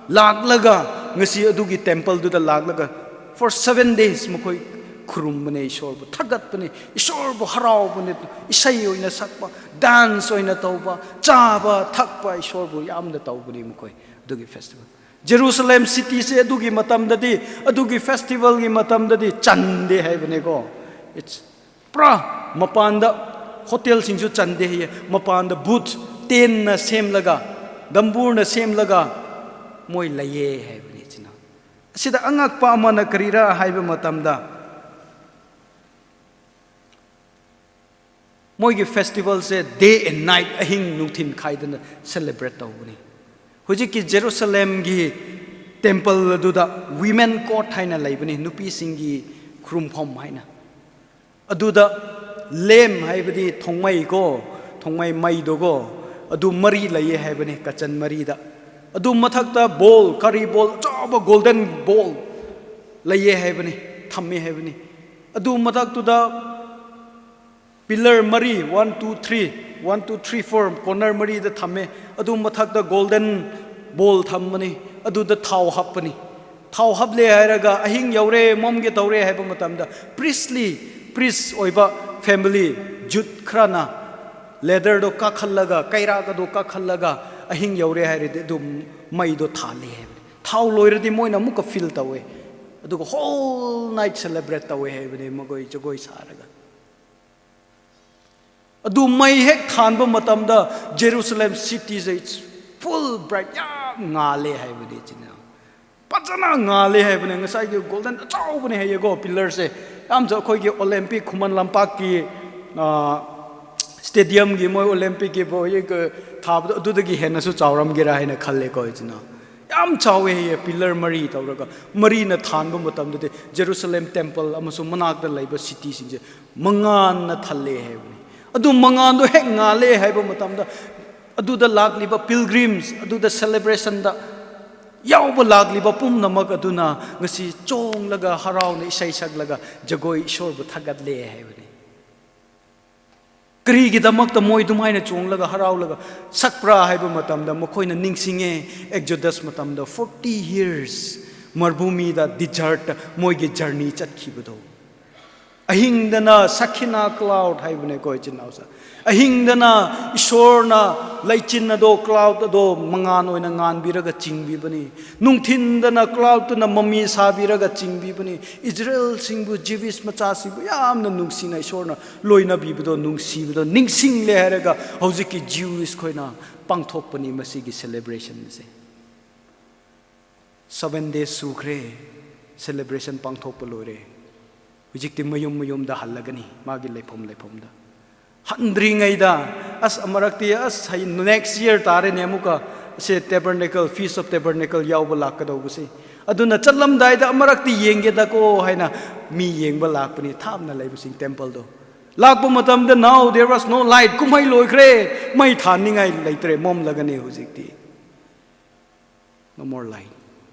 ꯂꯥꯛꯂꯒ, ꯉꯁꯤ ꯑꯗꯨꯒꯤ ꯇꯦꯝꯄꯜꯗꯨꯗ ꯂꯥꯛꯂꯒ, for seven days ꯃꯈꯣꯏ ꯈꯨꯔꯨꯝꯕꯅꯦ, ꯏꯁꯣꯔꯕꯨ ꯊꯥꯒꯠꯄꯅꯦ, ꯏꯁꯣꯔꯕꯨ ꯍꯔꯥꯎꯕꯅꯦ, ꯏꯁꯩ ꯑꯣꯏꯅ ꯁꯛꯄ, ꯗꯥꯟꯁ ꯑꯣꯏꯅ ꯇꯧꯕ, ꯆꯥꯕ ꯊꯛꯄ, ꯏꯁꯣꯔꯕꯨ ꯌꯥꯝꯅ ꯇꯧꯕꯅꯤ ꯃꯈꯣꯏ ꯑꯗꯨꯒꯤ ꯐꯦꯁꯇꯤꯚꯦꯜ꯫ ꯖꯦꯔꯨꯁꯂꯦꯝ ꯁꯤꯇꯤꯁꯦ ꯑꯗꯨꯒꯤ ꯃꯇꯝꯗꯗꯤ, ꯑꯗꯨꯒꯤ ꯐꯦꯁꯇꯤꯚꯦꯜꯒꯤ ꯃꯇꯝꯗꯗꯤ ꯆꯟꯗꯦ ꯍꯥꯏꯕꯅꯦꯀꯣ꯫ It's ꯄꯨꯔꯥ ꯃꯄꯥꯟꯗ, ꯍꯣꯇꯦꯜꯁꯤꯡꯁꯨ ꯆꯟꯗꯦ ꯍꯥꯏꯌꯦ, ꯃꯄꯥꯟꯗ ꯕꯨꯠ, ꯇꯦꯟꯅ ꯁꯦꯝꯂꯒ, ꯗꯝꯕꯨꯔꯅ ꯁꯦꯝꯂꯒ ꯃꯣꯏ ꯂꯩꯌꯦ ꯍꯥꯏꯕꯅꯤ꯫ ꯏꯆꯤꯟ ꯏꯅꯥꯎ, ꯑꯁꯤꯗ ꯑꯉꯛꯄ ꯑꯃꯅ ꯀꯔꯤꯔꯥ ꯍꯥꯏꯕ ꯃꯇꯝꯗ, ꯃꯣꯏꯒꯤ ꯐꯦꯁꯇꯤꯚꯦꯜꯁꯦ day and night, ꯑꯍꯤꯡ ꯅꯨꯡꯊꯤꯟ ꯈꯥꯏꯗꯅ ꯁꯦꯂꯦꯕ꯭ꯔꯦꯠ ꯇꯧꯕꯅꯤ꯫ ꯍꯧꯖꯤꯛꯀꯤ ꯖꯦꯔꯨꯁꯂꯦꯝꯒꯤ ꯇꯦꯝꯄꯜ ꯑꯗꯨꯗ ꯋꯤꯃꯦꯟ ꯀꯣꯔꯠ ꯍꯥꯏꯅ ꯂꯩꯕꯅꯤ, ꯅꯨꯄꯤꯁꯤꯡꯒꯤ ꯈꯨꯔꯨꯝꯐꯝ ꯍꯥꯏꯅ꯫ ꯑꯗꯨꯗ ꯂꯦꯝ ꯍꯥꯏꯕꯗꯤ ꯊꯣꯡꯃꯩ ꯀꯣ, ꯊꯣꯡꯃꯩ ꯃꯩꯗꯣꯀꯣ, ꯑꯗꯨ ꯃꯔꯤ ꯂꯩꯌꯦ ꯍꯥꯏꯕꯅꯤ, ꯀꯆꯟ ꯃꯔꯤꯗ꯫ ꯑꯗꯨ ꯃꯊꯛꯇ ꯕꯣꯜ, ꯀꯔꯤ ꯕꯣꯜ, ꯑꯆꯧꯕ ꯒꯣꯜꯗꯟ ꯕꯣꯜ ꯂꯩꯌꯦ ꯍꯥꯏꯕꯅꯤ, ꯊꯝꯃꯦ ꯍꯥꯏꯕꯅꯤ꯫ ꯑꯗꯨ ꯃꯊꯛꯇꯨꯗ ꯄꯤꯂꯔ ꯃꯔꯤ, one two three, one two three four, corner ꯃꯔꯤꯗ ꯊꯝꯃꯦ꯫ ꯑꯗꯨ ꯃꯊꯛꯇ ꯒꯣꯜꯗꯟ ꯕꯣꯜ ꯊꯝꯕꯅꯤ, ꯑꯗꯨꯗ ꯊꯥꯎ ꯍꯥꯞꯄꯅꯤ꯫ ꯊꯥꯎ ꯍꯥꯞꯂꯦ ꯍꯥꯏꯔꯒ ꯑꯍꯤꯡ ꯌꯧꯔꯦ, ꯃꯝꯒꯦ ꯇꯧꯔꯦ ꯍꯥꯏꯕ ꯃꯇꯝꯗ, ꯄ꯭ꯔꯤꯁꯂꯤ, ꯄ꯭ꯔꯤꯁ ꯑꯣꯏꯕ ꯐꯦꯃꯤꯂꯤ, ꯖꯨꯠ ꯈꯔꯅ ꯂꯦꯗꯔꯗꯣ ꯀꯥꯈꯠꯂꯒ, ꯀꯩꯔꯥꯛ ꯑꯗꯨ ꯀꯥꯈꯠꯂꯒ, ꯑꯍꯤꯡ ꯌꯧꯔꯦ ꯍꯥꯏꯔꯗꯤ ꯑꯗꯨꯝ ꯃꯩꯗꯣ ꯊꯥꯜꯂꯦ ꯍꯥꯏꯕꯅꯤ꯫ ꯊꯥꯎ ꯂꯣꯏꯔꯗꯤ ꯃꯣꯏꯅ ꯑꯃꯨꯛꯀ ꯐꯤꯜ ꯇꯧꯋꯦ, ꯑꯗꯨꯒ ꯍꯣꯜ ꯅꯥꯏꯠ ꯁꯦꯂꯦꯕ꯭ꯔꯦꯠ ꯇꯧꯋꯦ ꯍꯥꯏꯕꯅꯤ, ꯃꯈꯣꯏ ꯖꯒꯣꯏ ꯁꯥꯔꯒ꯫ ꯑꯗꯨ ꯃꯩ ꯍꯦꯛ ꯊꯥꯟꯕ ꯃꯇꯝꯗ ꯖꯦꯔꯨꯁꯂꯦꯝ ꯁꯤꯇꯤꯁꯦ, it's full bright, ꯌꯥꯝ ꯉꯥꯜꯂꯦ ꯍꯥꯏꯕꯅꯤ꯫ ꯏꯆꯤꯟ ꯏꯅꯥꯎ, ꯐꯖꯅ ꯉꯥꯜꯂꯦ ꯍꯥꯏꯕꯅꯦ꯫ ꯉꯁꯥꯏꯒꯤ ꯒꯣꯜꯗꯟ ꯑꯆꯧꯕꯅꯦ ꯍꯥꯏꯌꯦꯀꯣ, ꯄꯤꯂꯔꯁꯦ꯫ ꯌꯥꯝ ꯆ-, ꯑꯩꯈꯣꯏꯒꯤ ꯑꯣꯂꯦꯝꯄꯤꯛ ꯈꯨꯃꯟ ꯂꯝꯄꯥꯛꯀꯤ, ꯑ, ꯁ꯭ꯇꯦꯗꯤꯌꯝꯒꯤ, ꯃꯣꯏ ꯑꯣꯂꯦꯝꯄꯤꯛꯀꯤ ꯕꯣꯏ ꯊꯥꯕꯗꯣ, ꯑꯗꯨꯗꯒꯤ ꯍꯦꯟꯅꯁꯨ ꯆꯥꯎꯔꯝꯒꯦꯔꯥ ꯍꯥꯏꯅ ꯈꯜꯂꯦꯀꯣ, ꯏꯆꯤꯟ ꯏꯅꯥꯎ꯫ ꯌꯥꯝ ꯆꯥꯎꯋꯦ ꯍꯥꯏꯌꯦ, ꯄꯤꯂꯔ ꯃꯔꯤ ꯇꯧꯔꯒ꯫ ꯃꯔꯤꯅ ꯊꯥꯟꯕ ꯃꯇꯝꯗꯗꯤ ꯖꯦꯔꯨꯁꯂꯦꯝ ꯇꯦꯝꯄꯜ ꯑꯃꯁꯨꯡ ꯃꯅꯥꯛꯇ ꯂꯩꯕ ꯁꯤꯇꯤꯁꯤꯡꯁꯦ ꯃꯉꯥꯟꯅ ꯊꯜꯂꯦ ꯍꯥꯏꯕꯅꯤ꯫ ꯑꯗꯨ ꯃꯉꯥꯟꯗꯣ ꯍꯦꯛ ꯉꯥꯜꯂꯦ ꯍꯥꯏꯕ ꯃꯇꯝꯗ, ꯑꯗꯨꯗ ꯂꯥꯛꯂꯤꯕ ꯄꯤꯜꯒ꯭ꯔꯤꯝꯁ, ꯑꯗꯨꯗ ꯁꯦꯂꯦꯕ꯭ꯔꯦꯁꯟꯗ ꯌꯥꯎꯕ ꯂꯥꯛꯂꯤꯕ ꯄꯨꯝꯅꯃꯛ ꯑꯗꯨꯅ ꯉꯁꯤ ꯆꯣꯡꯂꯒ, ꯍꯔꯥꯎꯅ ꯏꯁꯩ ꯁꯛꯂꯒ, ꯖꯒꯣꯏ, ꯏꯁꯣꯔꯕꯨ ꯊꯥꯒꯠꯂꯦ ꯍꯥꯏꯕꯅꯤ꯫ ꯀꯔꯤꯒꯤꯗꯃꯛꯇ ꯃꯣꯏ ꯑꯗꯨꯃꯥꯏꯅ ꯆꯣꯡꯂꯒ, ꯍꯔꯥꯎꯂꯒ ꯁꯛꯄ꯭ꯔꯥ ꯍꯥꯏꯕ ꯃꯇꯝꯗ, ꯃꯈꯣꯏꯅ ꯅꯤꯡꯁꯤꯡꯉꯦ, ꯑꯦꯛꯖꯣꯗꯁ ꯃꯇꯝꯗ ꯐꯣꯔꯇꯤ ꯌꯔꯁ ꯃꯔꯨꯚꯨꯃꯤꯗ, ꯗꯤꯖꯔꯠꯇ ꯃꯣꯏꯒꯤ ꯖꯔꯅꯤ ꯆꯠꯈꯤꯕꯗꯣ꯫ ꯑꯍꯤꯡꯗꯅ ꯁꯈꯤꯅꯥ ꯀ꯭ꯂꯥꯎꯗ ꯍꯥꯏꯕꯅꯦꯀꯣ, ꯏꯆꯤꯟ ꯏꯅꯥꯎꯁꯦ꯫ ꯑꯍꯤꯡꯗꯅ ꯏꯁꯣꯔꯅ ꯂꯩꯆꯤꯟ ꯑꯗꯣ, ꯀ꯭ꯂꯥꯎꯗ ꯑꯗꯣ ꯃꯉꯥꯟ ꯑꯣꯏꯅ ꯉꯥꯟꯕꯤꯔꯒ ꯆꯤꯡꯕꯤꯕꯅꯤ꯫ ꯅꯨꯡꯊꯤꯟꯗꯅ ꯀ꯭ꯂꯥꯎꯗꯇꯨꯅ ꯃꯃꯤ ꯁꯥꯕꯤꯔꯒ ꯆꯤꯡꯕꯤꯕꯅꯤ꯫ ꯏꯖꯔꯦꯜꯁꯤꯡꯕꯨ, ꯖꯤꯋꯤꯁ ꯃꯆꯥꯁꯤꯡꯕꯨ ꯌꯥꯝꯅ ꯅꯨꯡꯁꯤꯅ ꯏꯁꯣꯔꯅ ꯂꯣꯏꯅꯕꯤꯕꯗꯣ, ꯅꯨꯡꯁꯤꯕꯗꯣ ꯅꯤꯡꯁꯤꯡꯂꯦ ꯍꯥꯏꯔꯒ ꯍꯧꯖꯤꯛꯀꯤ ꯖꯤꯋꯤꯁ ꯈꯣꯏꯅ ꯄꯥꯡꯊꯣꯛꯄꯅꯤ ꯃꯁꯤꯒꯤ ꯁꯦꯂꯦꯕ꯭ꯔꯦꯁꯟ ꯑꯁꯦ꯫ ꯁꯚꯦꯟ ꯗꯦꯖ ꯁꯨꯈ꯭ꯔꯦ, ꯁꯦꯂꯦꯕ꯭ꯔꯦꯁꯟ ꯄꯥꯡꯊꯣꯛꯄ ꯂꯣꯏꯔꯦ꯫ ꯍꯧꯖꯤꯛꯇꯤ ꯃꯌꯨꯝ ꯃꯌꯨꯝꯗ ꯍꯜꯂꯒꯅꯤ, ꯃꯥꯒꯤ ꯂꯩꯐꯝ ꯂꯩꯐꯝꯗ꯫ ꯍꯟꯗ꯭ꯔꯤꯉꯩꯗ, ꯑꯁ, ꯑꯃꯔꯛꯇꯤ, ꯑꯁ, ꯍꯩ-, ꯅꯦꯛꯁ ꯌꯔ ꯇꯥꯔꯦꯅꯦ ꯑꯃꯨꯛꯀ ꯁꯦ ꯇꯦꯕꯔꯅꯦꯀꯜ, ꯐꯤꯁ ꯑꯣꯐ ꯇꯦꯕꯔꯅꯦꯀꯜ ꯌꯥꯎꯕ ꯂꯥꯛꯀꯗꯧꯕꯁꯦ꯫ ꯑꯗꯨꯅ ꯆꯠꯂꯝꯗꯥꯏꯗ ꯑꯃꯔꯛꯇꯤ ꯌꯦꯡꯒꯦꯗꯀꯣ ꯍꯥꯏꯅ ꯃꯤ ꯌꯦꯡꯕ ꯂꯥꯛꯄꯅꯤ, ꯊꯥꯞꯅ ꯂꯩꯕꯁꯤꯡ ꯇꯦꯝꯄꯜꯗꯣ꯫ ꯂꯥꯛꯄ ꯃꯇꯝꯗ, now there was no light, ꯀꯨꯝꯍꯩ ꯂꯣꯏꯈ꯭ꯔꯦ꯫ ꯃꯩ ꯊꯥꯟꯅꯤꯡꯉꯥꯏ ꯂꯩꯇ꯭ꯔꯦ, ꯃꯝꯂꯒꯅꯤ ꯍꯧꯖꯤꯛꯇꯤ꯫ No more light.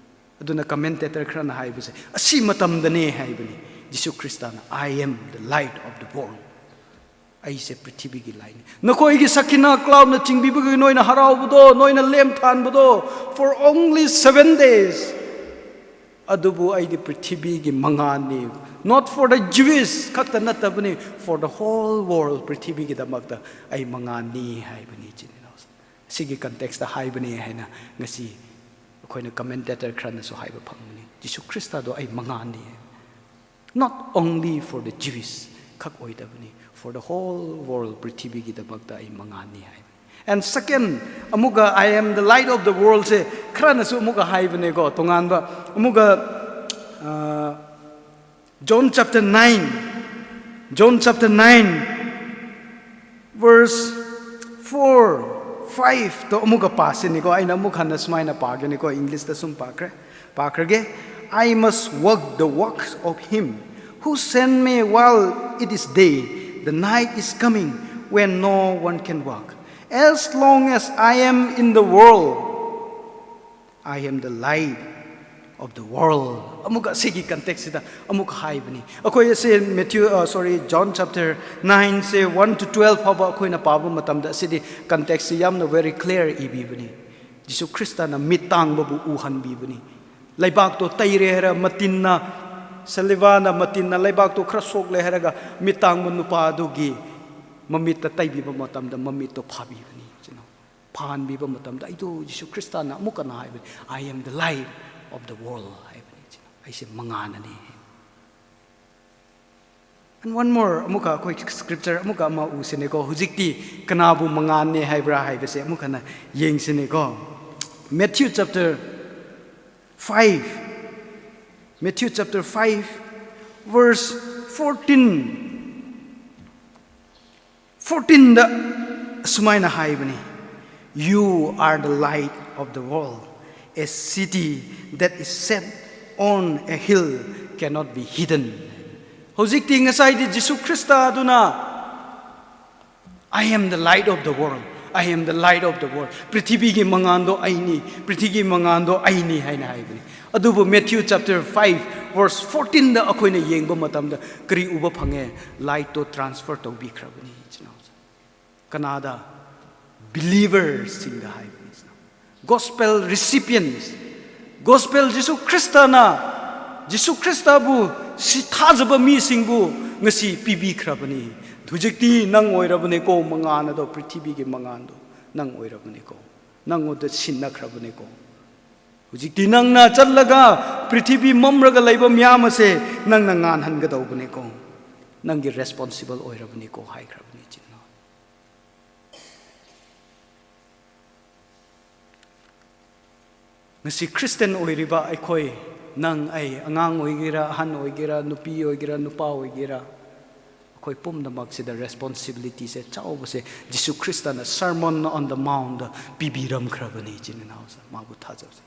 ꯑꯗꯨꯅ commentator ꯈꯔꯅ ꯍꯥꯏꯕꯁꯦ, ꯑꯁꯤ ꯃꯇꯝꯗꯅꯦ ꯍꯥꯏꯕꯅꯤ, ꯖꯤꯁꯨ ꯈ꯭ꯔꯤꯁꯇꯅ, "I am the light of the world." ꯑꯩꯁꯦ ꯄ꯭ꯔꯤꯊꯤꯕꯤꯒꯤ ꯂꯥꯏꯠꯅꯤ꯫ ꯅꯈꯣꯏꯒꯤ ꯁꯈꯤꯅꯥ cloudꯅ ꯆꯤꯡꯕꯤꯕꯒꯤ ꯅꯣꯏꯅ ꯍꯔꯥꯎꯕꯗꯣ, ꯅꯣꯏꯅ lamp ꯊꯥꯟꯕꯗꯣ, for only seven days, ꯑꯗꯨꯕꯨ ꯑꯩꯗꯤ ꯄ꯭ꯔꯤꯊꯤꯕꯤꯒꯤ ꯃꯉꯥꯜꯅꯤ꯫ Not for the Jewish ꯈꯛꯇ ꯅꯠꯇꯕꯅꯤ, for the whole world, ꯄ꯭ꯔꯤꯊꯤꯕꯤꯒꯤꯗꯃꯛꯇ ꯑꯩ ꯃꯉꯥꯜꯅꯤ ꯍꯥꯏꯕꯅꯤ, ꯏꯆꯤꯟ ꯏꯅꯥꯎꯁꯤꯡ꯫ ꯁꯤꯒꯤ contextꯇ ꯍꯥꯏꯕꯅꯤ ꯍꯥꯏꯅ ꯉꯁꯤ ꯑꯩꯈꯣꯏꯅ commentator ꯈꯔꯅꯁꯨ ꯍꯥꯏꯕ ꯐꯪꯕꯅꯤ꯫ ꯖꯤꯁꯨ ꯈ꯭ꯔꯤꯁꯇꯗꯣ ꯑꯩ ꯃꯉꯥꯜꯅꯤ꯫ Not only for the Jewish ꯈꯛ ꯑꯣꯏꯗꯕꯅꯤ, for the whole world, ꯄ꯭ꯔꯤꯊꯤꯕꯤꯒꯤꯗꯃꯛꯇ ꯑꯩ ꯃꯉꯥꯜꯅꯤ ꯍꯥꯏꯕꯅꯤ꯫ And second, ꯑꯃꯨꯛꯀ "I am the light of the worldꯁꯦ" ꯈꯔꯅꯁꯨ ꯑꯃꯨꯛꯀ ꯍꯥꯏꯕꯅꯦꯀꯣ, ꯇꯣꯉꯥꯟꯕ꯫ ꯑꯃꯨꯛꯀ, ꯑ, John chapter nine, John chapter nine, verse four, five ꯇꯣ ꯑꯃꯨꯛꯀ ꯄꯥꯁꯤꯅꯤꯀꯣ꯫ ꯑꯩꯅ ꯑꯃꯨꯛ ꯍꯟꯅ ꯁꯨꯃꯥꯏꯅ ꯄꯥꯒꯅꯤꯀꯣ, Englishꯇ ꯁꯨꯝ ꯄꯥꯈ꯭ꯔꯦ, ꯄꯥꯈ꯭ꯔꯒꯦ꯫ "I must work the works of him who sent me while it is day. The night is coming when no one can work. As long as I am in the world, I am the light of the world." ꯑꯃꯨꯛꯀ ꯑꯁꯤꯒꯤ contextꯁꯤꯗ ꯑꯃꯨꯛ ꯍꯥꯏꯕꯅꯤ꯫ ꯑꯩꯈꯣꯏ ꯑꯁꯤ Matthew, ꯑ, sorry, John chapter nineꯁꯦ one to twelve ꯐꯥꯎꯕ ꯑꯩꯈꯣꯏꯅ ꯄꯥꯕ ꯃꯇꯝꯗ ꯑꯁꯤꯗꯤ contextꯁꯤ ꯌꯥꯝꯅ very clear ꯏꯕꯤꯕꯅꯤ꯫ ꯖꯤꯁꯨ ꯈ꯭ꯔꯤꯁꯇꯅ ꯃꯤꯠ ꯇꯥꯡꯕꯕꯨ ꯎꯍꯟꯕꯤꯕꯅꯤ꯫ ꯂꯩꯕꯥꯛꯇꯣ ꯇꯩꯔꯦ ꯍꯥꯏꯔ ꯃꯇꯤꯟꯅ, salivaꯅ ꯃꯇꯤꯟꯅ ꯂꯩꯕꯥꯛꯇꯣ ꯈꯔ ꯁꯣꯛꯂꯦ ꯍꯥꯏꯔꯒ ꯃꯤꯠ ꯇꯥꯡꯕ ꯅꯨꯄꯥ ꯑꯗꯨꯒꯤ ꯃꯃꯤꯠꯇ ꯇꯩꯕꯤꯕ ꯃꯇꯝꯗ ꯃꯃꯤꯠꯇꯣ ꯐꯥꯕꯤꯕꯅꯤ꯫ ꯐꯍꯟꯕꯤꯕ ꯃꯇꯝꯗ, ꯑꯩꯗꯣ ꯖꯤꯁꯨ ꯈ꯭ꯔꯤꯁꯇꯅ ꯑꯃꯨꯛꯀꯅ ꯍꯥꯏꯕꯅꯤ, "I am the light of the world" ꯍꯥꯏꯕꯅꯤ꯫ ꯑꯩꯁꯦ ꯃꯉꯥꯜꯅꯅꯤ꯫ And one more, ꯑꯃꯨꯛꯀ ꯑꯩꯈꯣꯏ scripture ꯑꯃꯨꯛꯀ ꯑꯃ ꯎꯁꯤꯅꯦꯀꯣ꯫ ꯍꯧꯖꯤꯛꯇꯤ ꯀꯅꯥꯕꯨ ꯃꯉꯥꯜꯅꯦ ꯍꯥꯏꯕ꯭ꯔꯥ ꯍꯥꯏꯕꯁꯦ ꯑꯃꯨꯛꯀ ꯍꯟꯅ ꯌꯦꯡꯁꯤꯅꯦꯀꯣ꯫ Matthew chapter five, Matthew chapter five, verse fourteen, fourteenꯗ ꯑꯁꯨꯃꯥꯏꯅ ꯍꯥꯏꯕꯅꯤ, "You are the light of the world. A city that is set on a hill cannot be hidden." ꯍꯧꯖꯤꯛꯇꯤ ꯉꯁꯥꯏꯗꯤ ꯖꯤꯁꯨ ꯈ꯭ꯔꯤꯁꯇ ꯑꯗꯨꯅ "I am the light of the world. I am the light of the world." ꯄ꯭ꯔꯤꯊꯤꯕꯤꯒꯤ ꯃꯉꯥꯜꯗꯣ ꯑꯩꯅꯤ, ꯄ꯭ꯔꯤꯊꯤꯕꯤꯒꯤ ꯃꯉꯥꯜꯗꯣ ꯑꯩꯅꯤ ꯍꯥꯏꯅ ꯍꯥꯏꯕꯅꯤ꯫ ꯑꯗꯨꯕꯨ Matthew chapter five verse fourteenꯗ ꯑꯩꯈꯣꯏꯅ ꯌꯦꯡꯕ ꯃꯇꯝꯗ ꯀꯔꯤ ꯎꯕ ꯐꯪꯉꯦ? Lightꯇꯣ transfer ꯇꯧꯕꯤꯈ꯭ꯔꯕꯅꯤ, ꯏꯆꯤꯟ ꯏꯅꯥꯎꯁꯤꯡ꯫ ꯀꯅꯥꯗ? Believersꯁꯤꯡꯗ ꯍꯥꯏꯕꯅꯤ꯫ Gospel recipients, gospel ꯖꯤꯁꯨ ꯈ꯭ꯔꯤꯁꯇꯅ, ꯖꯤꯁꯨ ꯈ꯭ꯔꯤꯁꯇꯕꯨ ꯁꯤ ꯊꯥꯖꯕ ꯃꯤꯁꯤꯡꯕꯨ ꯉꯁꯤ ꯄꯤꯕꯤꯈ꯭ꯔꯕꯅꯤ꯫ ꯍꯧꯖꯤꯛꯇꯤ ꯅꯪ ꯑꯣꯏꯔꯕꯅꯤꯀꯣ, ꯃꯉꯥꯜ ꯑꯗꯣ, ꯄ꯭ꯔꯤꯊꯤꯕꯤꯒꯤ ꯃꯉꯥꯜꯗꯣ ꯅꯪ ꯑꯣꯏꯔꯕꯅꯤꯀꯣ, ꯅꯪꯉꯣꯟꯗ ꯁꯤꯟꯅꯈ꯭ꯔꯕꯅꯤꯀꯣ꯫ ꯍꯧꯖꯤꯛꯇꯤ ꯅꯪꯅ ꯆꯠꯂꯒ ꯄ꯭ꯔꯤꯊꯤꯕꯤ ꯃꯝꯔꯒ ꯂꯩꯕ ꯃꯌꯥꯝ ꯑꯁꯦ ꯅꯪꯅ ꯉꯥꯟꯍꯟꯒꯗꯧꯕꯅꯤꯀꯣ, ꯅꯪꯒꯤ responsible ꯑꯣꯏꯔꯕꯅꯤꯀꯣ ꯍꯥꯏꯈ꯭ꯔꯕꯅꯤ, ꯏꯆꯤꯟ ꯏꯅꯥꯎ꯫ ꯉꯁꯤ ꯈ꯭ꯔꯤꯁꯇꯤꯌꯥꯟ ꯑꯣꯏꯔꯤꯕ ꯑꯩꯈꯣꯏ, ꯅꯪ, ꯑꯩ, ꯑꯉꯥꯡ ꯑꯣꯏꯒꯦꯔꯥ, ꯑꯍꯟ ꯑꯣꯏꯒꯦꯔꯥ, ꯅꯨꯄꯤ ꯑꯣꯏꯒꯦꯔꯥ, ꯅꯨꯄꯥ ꯑꯣꯏꯒꯦꯔꯥ, ꯑꯩꯈꯣꯏ ꯄꯨꯝꯅꯃꯛꯁꯤꯗ responsibilityꯁꯦ ꯆꯥꯎꯕꯁꯦ ꯖꯤꯁꯨ ꯈ꯭ꯔꯤꯁꯇꯅ Sermon on the Mountꯇ ꯄꯤꯕꯤꯔꯝꯈ꯭ꯔꯕꯅꯤ, ꯏꯆꯤꯟ ꯏꯅꯥꯎꯁꯦ, ꯃꯥꯕꯨ ꯊꯥꯖꯕꯁꯦ꯫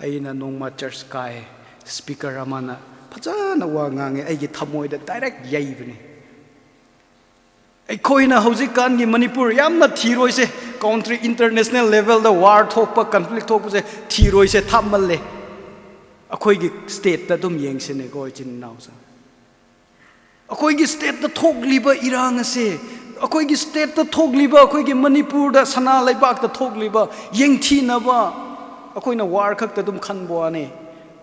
ꯑꯩꯅ ꯅꯣꯡꯃ church ꯀꯥꯏ, speaker ꯑꯃꯅ ꯐꯖꯅ ꯋꯥ ꯉꯥꯡꯉꯦ, ꯑꯩꯒꯤ ꯊꯃꯣꯏꯗ direct ꯌꯩꯕꯅꯤ꯫ ꯑꯩꯈꯣꯏꯅ ꯍꯧꯖꯤꯛꯀꯥꯟꯒꯤ ꯃꯅꯤꯄꯨꯔ ꯌꯥꯝꯅ ꯊꯤꯔꯣꯏꯁꯦ, country international levelꯗ war ꯊꯣꯛꯄ, conflict ꯊꯣꯛꯄꯁꯦ ꯊꯤꯔꯣꯏꯁꯦ ꯊꯥꯞꯃꯜꯂꯦ꯫ ꯑꯩꯈꯣꯏꯒꯤ stateꯇ ꯑꯗꯨꯝ ꯌꯦꯡꯁꯤꯅꯦꯀꯣ, ꯏꯆꯤꯟ ꯏꯅꯥꯎꯁꯤꯡ꯫ ꯑꯩꯈꯣꯏꯒꯤ stateꯇ ꯊꯣꯛꯂꯤꯕ ꯏꯔꯥꯡ ꯑꯁꯦ, ꯑꯩꯈꯣꯏꯒꯤ stateꯇ ꯊꯣꯛꯂꯤꯕ, ꯑꯩꯈꯣꯏꯒꯤ ꯃꯅꯤꯄꯨꯔꯗ, ꯁꯅꯥ ꯂꯩꯕꯥꯛꯇ ꯊꯣꯛꯂꯤꯕ ꯌꯦꯡꯊꯤꯅꯕ, ꯑꯩꯈꯣꯏꯅ war ꯈꯛꯇ ꯑꯗꯨꯝ ꯈꯟꯕ ꯋꯥꯅꯦ,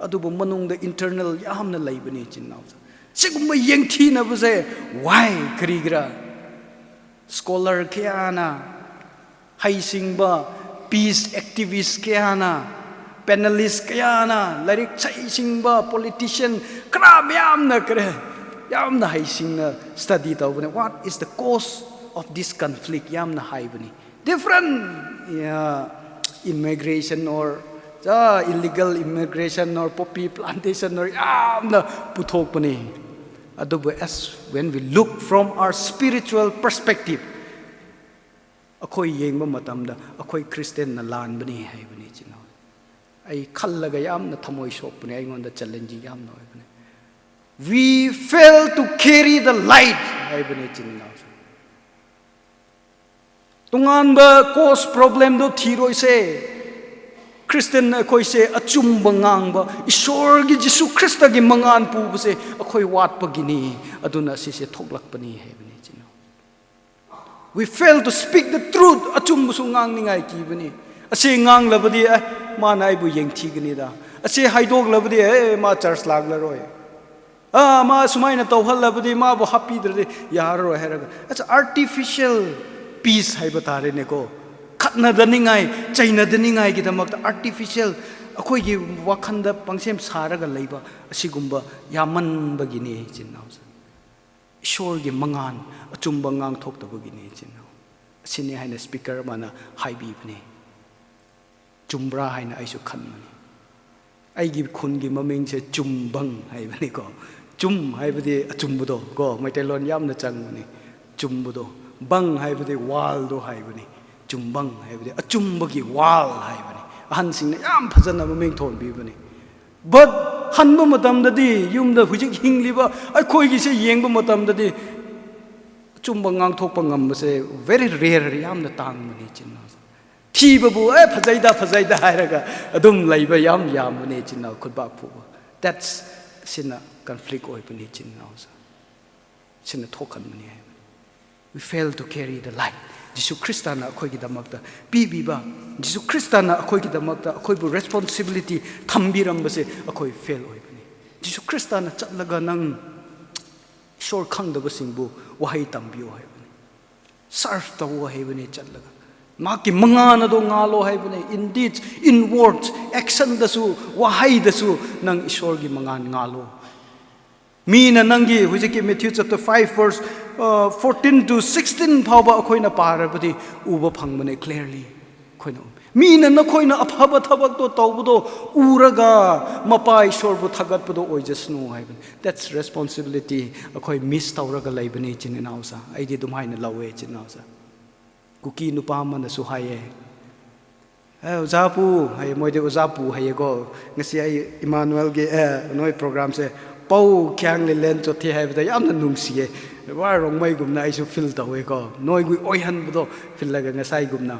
ꯑꯗꯨꯕꯨ ꯃꯅꯨꯡꯗ internal ꯌꯥꯝꯅ ꯂꯩꯕꯅꯤ, ꯏꯆꯤꯟ ꯏꯅꯥꯎꯁꯤꯡ꯫ ꯁꯤꯒꯨꯝꯕ ꯌꯦꯡꯊꯤꯅꯕꯁꯦ why, ꯀꯔꯤꯒꯤꯔ? Scholar ꯀꯌꯥꯅ, ꯍꯩꯁꯤꯡꯕ peace activist ꯀꯌꯥꯅ, panelist ꯀꯌꯥꯅ, ꯂꯥꯏꯔꯤꯛ ꯍꯩꯁꯤꯡꯕ politician ꯈꯔ ꯃꯌꯥꯝꯅ, ꯀꯔꯤ, ꯌꯥꯝꯅ ꯍꯩꯁꯤꯡꯅ study ꯇꯧꯕꯅꯦ꯫ What is the cause of this conflict? ꯌꯥꯝꯅ ꯍꯥꯏꯕꯅꯤ꯫ Different, yeah, immigration or, uh, illegal immigration or poppy plantation or ꯌꯥꯝꯅ ꯄꯨꯊꯣꯛꯄꯅꯤ꯫ ꯑꯗꯨꯕꯨ as when we look from our spiritual perspective, ꯑꯩꯈꯣꯏ ꯌꯦꯡꯕ ꯃꯇꯝꯗ ꯑꯩꯈꯣꯏ ꯈ꯭ꯔꯤꯁꯇꯤꯌꯥꯟꯅ ꯂꯥꯟꯕꯅꯤ ꯍꯥꯏꯕꯅꯤ, ꯏꯆꯤꯟ ꯏꯅꯥꯎ꯫ ꯑꯩ ꯈꯜꯂꯒ ꯌꯥꯝꯅ ꯊꯃꯣꯏ ꯁꯣꯛꯄꯅꯦ, ꯑꯩꯉꯣꯟꯗ challenging ꯌꯥꯝꯅ ꯑꯣꯏꯕꯅꯦ꯫ We fail to carry the light ꯍꯥꯏꯕꯅꯤ, ꯏꯆꯤꯟ ꯏꯅꯥꯎꯁꯤꯡ꯫ ꯇꯣꯉꯥꯟꯕ cause problemꯗꯣ ꯊꯤꯔꯣꯏꯁꯦ꯫ ꯈ꯭ꯔꯤꯁꯇꯤꯌꯟ ꯑꯩꯈꯣꯏꯁꯦ ꯑꯆꯨꯝꯕ ꯉꯥꯡꯕ, ꯏꯁꯣꯔꯒꯤ ꯖꯤꯁꯨ ꯈ꯭ꯔꯤꯁꯇꯒꯤ ꯃꯉꯥꯜ ꯄꯨꯕꯁꯦ ꯑꯩꯈꯣꯏ ꯋꯥꯠꯄꯒꯤꯅꯤ꯫ ꯑꯗꯨꯅ ꯑꯁꯤꯁꯦ ꯊꯣꯛꯂꯛꯄꯅꯤ ꯍꯥꯏꯕꯅꯤ, ꯏꯆꯤꯟ ꯏꯅꯥꯎ꯫ We fail to speak the truth. ꯑꯆꯨꯝꯕꯁꯨ ꯉꯥꯡꯅꯤꯡꯉꯥꯏ ꯀꯤꯕꯅꯤ꯫ ꯑꯁꯤ ꯉꯥꯡꯂꯕꯗꯤ, ꯑꯦ, ꯃꯥꯅ ꯑꯩꯕꯨ ꯌꯦꯡꯊꯤꯒꯅꯤꯗ꯫ ꯑꯁꯤ ꯍꯥꯏꯗꯣꯛꯂꯕꯗꯤ, ꯑꯦ, ꯃꯥ ꯆꯔꯆ ꯂꯥꯛꯂꯔꯣꯏ꯫ ꯑꯥ, ꯃꯥ ꯁꯨꯃꯥꯏꯅ ꯇꯧꯍꯜꯂꯕꯗꯤ, ꯃꯥꯕꯨ ꯍꯥꯞꯄꯤꯗ꯭ꯔꯗꯤ ꯌꯥꯔꯔꯣꯏ ꯍꯥꯏꯔꯒ, ꯑꯁ, artificial peace ꯍꯥꯏꯕ ꯇꯥꯔꯦꯅꯦꯀꯣ꯫ ꯈꯠꯅꯗꯅꯤꯡꯉꯥꯏ, ꯆꯩꯅꯗꯅꯤꯡꯉꯥꯏꯒꯤꯗꯃꯛꯇ artificial ꯑꯩꯈꯣꯏꯒꯤ ꯋꯥꯈꯜꯗ ꯄꯪꯁꯦꯝ ꯁꯥꯔꯒ ꯂꯩꯕ ꯑꯁꯤꯒꯨꯝꯕ ꯌꯥꯝꯃꯟꯕꯒꯤꯅꯤ, ꯏꯆꯤꯟ ꯏꯅꯥꯎꯁꯤꯡ꯫ ꯏꯁꯣꯔꯒꯤ ꯃꯉꯥꯜ ꯑꯆꯨꯝꯕ ꯉꯥꯡꯊꯣꯛꯇꯕꯒꯤꯅꯤ, ꯏꯆꯤꯟ ꯏꯅꯥꯎ꯫ ꯑꯁꯤꯅꯤ ꯍꯥꯏꯅ ꯁ꯭ꯄꯤꯀꯔ ꯑꯃꯅ ꯍꯥꯏꯕꯤꯕꯅꯤ꯫ ꯆꯨꯝꯕ꯭ꯔꯥ ꯍꯥꯏꯅ ꯑꯩꯁꯨ ꯈꯟꯕꯅꯤ꯫ ꯑꯩꯒꯤ ꯈꯨꯟꯒꯤ ꯃꯃꯤꯡꯁꯦ ꯆꯨꯝꯕꯪ ꯍꯥꯏꯕꯅꯤꯀꯣ꯫ ꯆꯨꯝ ꯍꯥꯏꯕꯗꯤ ꯑꯆꯨꯝꯕꯗꯣ ꯀꯣ, ꯃꯩꯇꯩꯂꯣꯟ ꯌꯥꯝꯅ ꯆꯪꯕꯅꯤ꯫ ꯆꯨꯝꯕꯗꯣ, ꯕꯪ ꯍꯥꯏꯕꯗꯤ ꯋꯥꯜꯗꯣ ꯍꯥꯏꯕꯅꯤ꯫ ꯆꯨꯝꯕꯪ ꯍꯥꯏꯕꯗꯤ ꯑꯆꯨꯝꯕꯒꯤ ꯋꯥꯜ ꯍꯥꯏꯕꯅꯤ꯫ ꯑꯍꯟꯁꯤꯡꯅ ꯌꯥꯝ ꯐꯖꯅ ꯃꯃꯤꯡ ꯊꯣꯟꯕꯤꯕꯅꯤ꯫ But ꯍꯟꯕ ꯃꯇꯝꯗꯗꯤ, ꯌꯨꯝꯗ ꯍꯧꯖꯤꯛ ꯍꯤꯡꯂꯤꯕ ꯑꯩꯈꯣꯏꯒꯤꯁꯦ ꯌꯦꯡꯕ ꯃꯇꯝꯗꯗꯤ, ꯑꯆꯨꯝꯕ ꯉꯥꯡꯊꯣꯛꯄ ꯉꯝꯕꯁꯦ very rare, ꯌꯥꯝꯅ ꯇꯥꯡꯕꯅꯤ, ꯏꯆꯤꯟ ꯏꯅꯥꯎꯁꯤꯡ꯫ ꯊꯤꯕꯕꯨ, "ꯑꯦ, ꯐꯖꯩꯗ, ꯐꯖꯩꯗ" ꯍꯥꯏꯔꯒ ꯑꯗꯨꯝ ꯂꯩꯕ ꯌꯥꯝ ꯌꯥꯝꯕꯅꯤ, ꯏꯆꯤꯟ ꯏꯅꯥꯎ, ꯈꯨꯠꯕꯥꯛ ꯐꯨꯕ꯫ That's, ꯁꯤꯅ conflict ꯑꯣꯏꯕꯅꯤ, ꯏꯆꯤꯟ ꯏꯅꯥꯎꯁꯤꯡ꯫ ꯁꯤꯅ ꯊꯣꯛꯍꯟꯕꯅꯤ ꯍꯥꯏꯕꯅꯤ꯫ We fail to carry the light. ꯖꯤꯁꯨ ꯈ꯭ꯔꯤꯁꯇꯅ ꯑꯩꯈꯣꯏꯒꯤꯗꯃꯛꯇ ꯄꯤꯕꯤꯕ, ꯖꯤꯁꯨ ꯈ꯭ꯔꯤꯁꯇꯅ ꯑꯩꯈꯣꯏꯒꯤꯗꯃꯛꯇ ꯑꯩꯈꯣꯏꯕꯨ responsibility ꯊꯝꯕꯤꯔꯝꯕꯁꯦ ꯑꯩꯈꯣꯏ fail ꯑꯣꯏꯕꯅꯤ꯫ ꯖꯤꯁꯨ ꯈ꯭ꯔꯤꯁꯇꯅ ꯆꯠꯂꯒ ꯅꯪ ꯏꯁꯣꯔ ꯈꯪꯗꯕꯁꯤꯡꯕꯨ ꯋꯥꯍꯩ ꯇꯝꯕꯤꯌꯨ ꯍꯥꯏꯕꯅꯤ꯫ Serve ꯇꯧꯑꯣ ꯍꯥꯏꯕꯅꯤ ꯆꯠꯂꯒ꯫ ꯃꯍꯥꯛꯀꯤ ꯃꯉꯥꯜ ꯑꯗꯣ ꯉꯥꯜꯂꯣ ꯍꯥꯏꯕꯅꯤ꯫ In deeds, in words, actionꯗꯁꯨ, ꯋꯥꯍꯩꯗꯁꯨ ꯅꯪ ꯏꯁꯣꯔꯒꯤ ꯃꯉꯥꯜ ꯉꯥꯜꯂꯣ꯫ ꯃꯤꯅ ꯅꯪꯒꯤ ꯍꯧꯖꯤꯛꯀꯤ Matthew chapter five verse, uh, fourteen to sixteen ꯐꯥꯎꯕ ꯑꯩꯈꯣꯏꯅ ꯄꯥꯔꯕꯗꯤ ꯎꯕ ꯐꯪꯕꯅꯦ clearly꯫ ꯑꯩꯈꯣꯏꯅ, ꯃꯤꯅ ꯅꯈꯣꯏꯅ ꯑꯐꯕ ꯊꯕꯛꯇꯣ ꯇꯧꯕꯗꯣ ꯎꯔꯒ ꯃꯄꯥ ꯏꯁꯣꯔꯕꯨ ꯊꯥꯒꯠꯄꯗꯣ ꯑꯣꯏꯖꯁꯅꯨ ꯍꯥꯏꯕꯅꯤ꯫ That's responsibility ꯑꯩꯈꯣꯏ miss ꯇꯧꯔꯒ ꯂꯩꯕꯅꯤ, ꯏꯆꯤꯟ ꯏꯅꯥꯎꯁꯥ꯫ ꯑꯩꯗꯤ ꯑꯗꯨꯝ ꯍꯥꯏꯅ ꯂꯧꯋꯦ, ꯏꯆꯤꯟ ꯏꯅꯥꯎꯁꯥ꯫ ꯀꯨꯀꯤ ꯅꯨꯄꯥ ꯑꯃꯅꯁꯨ ꯍꯥꯏꯌꯦ, "ꯑꯦ, ꯑꯣꯖꯥ ꯄꯨ" ꯍꯥꯏꯌꯦ, ꯃꯣꯏꯗꯤ "ꯑꯣꯖꯥ ꯄꯨ" ꯍꯥꯏꯌꯦꯀꯣ꯫ "ꯉꯁꯤ ꯑꯩ ꯏꯃꯥꯅꯨꯑꯦꯜꯒꯤ, ꯑꯦ, ꯅꯣꯏ programꯁꯦ ꯄꯧ ꯈ꯭ꯌꯥꯡꯂꯦ ꯂꯦꯟ ꯆꯣꯠꯊꯦ ꯍꯥꯏꯕꯗ ꯌꯥꯝꯅ ꯅꯨꯡꯁꯤꯌꯦ꯫ ꯋꯥ ꯔꯣꯡꯃꯩꯒꯨꯝꯅ ꯑꯩꯁꯨ ꯐꯤꯜ ꯇꯧꯋꯦꯀꯣ, ꯅꯣꯏꯒꯤ ꯑꯣꯏꯍꯟꯕꯗꯣ ꯐꯤꯜꯂꯒ ꯉꯁꯥꯏꯒꯨꯝꯅ꯫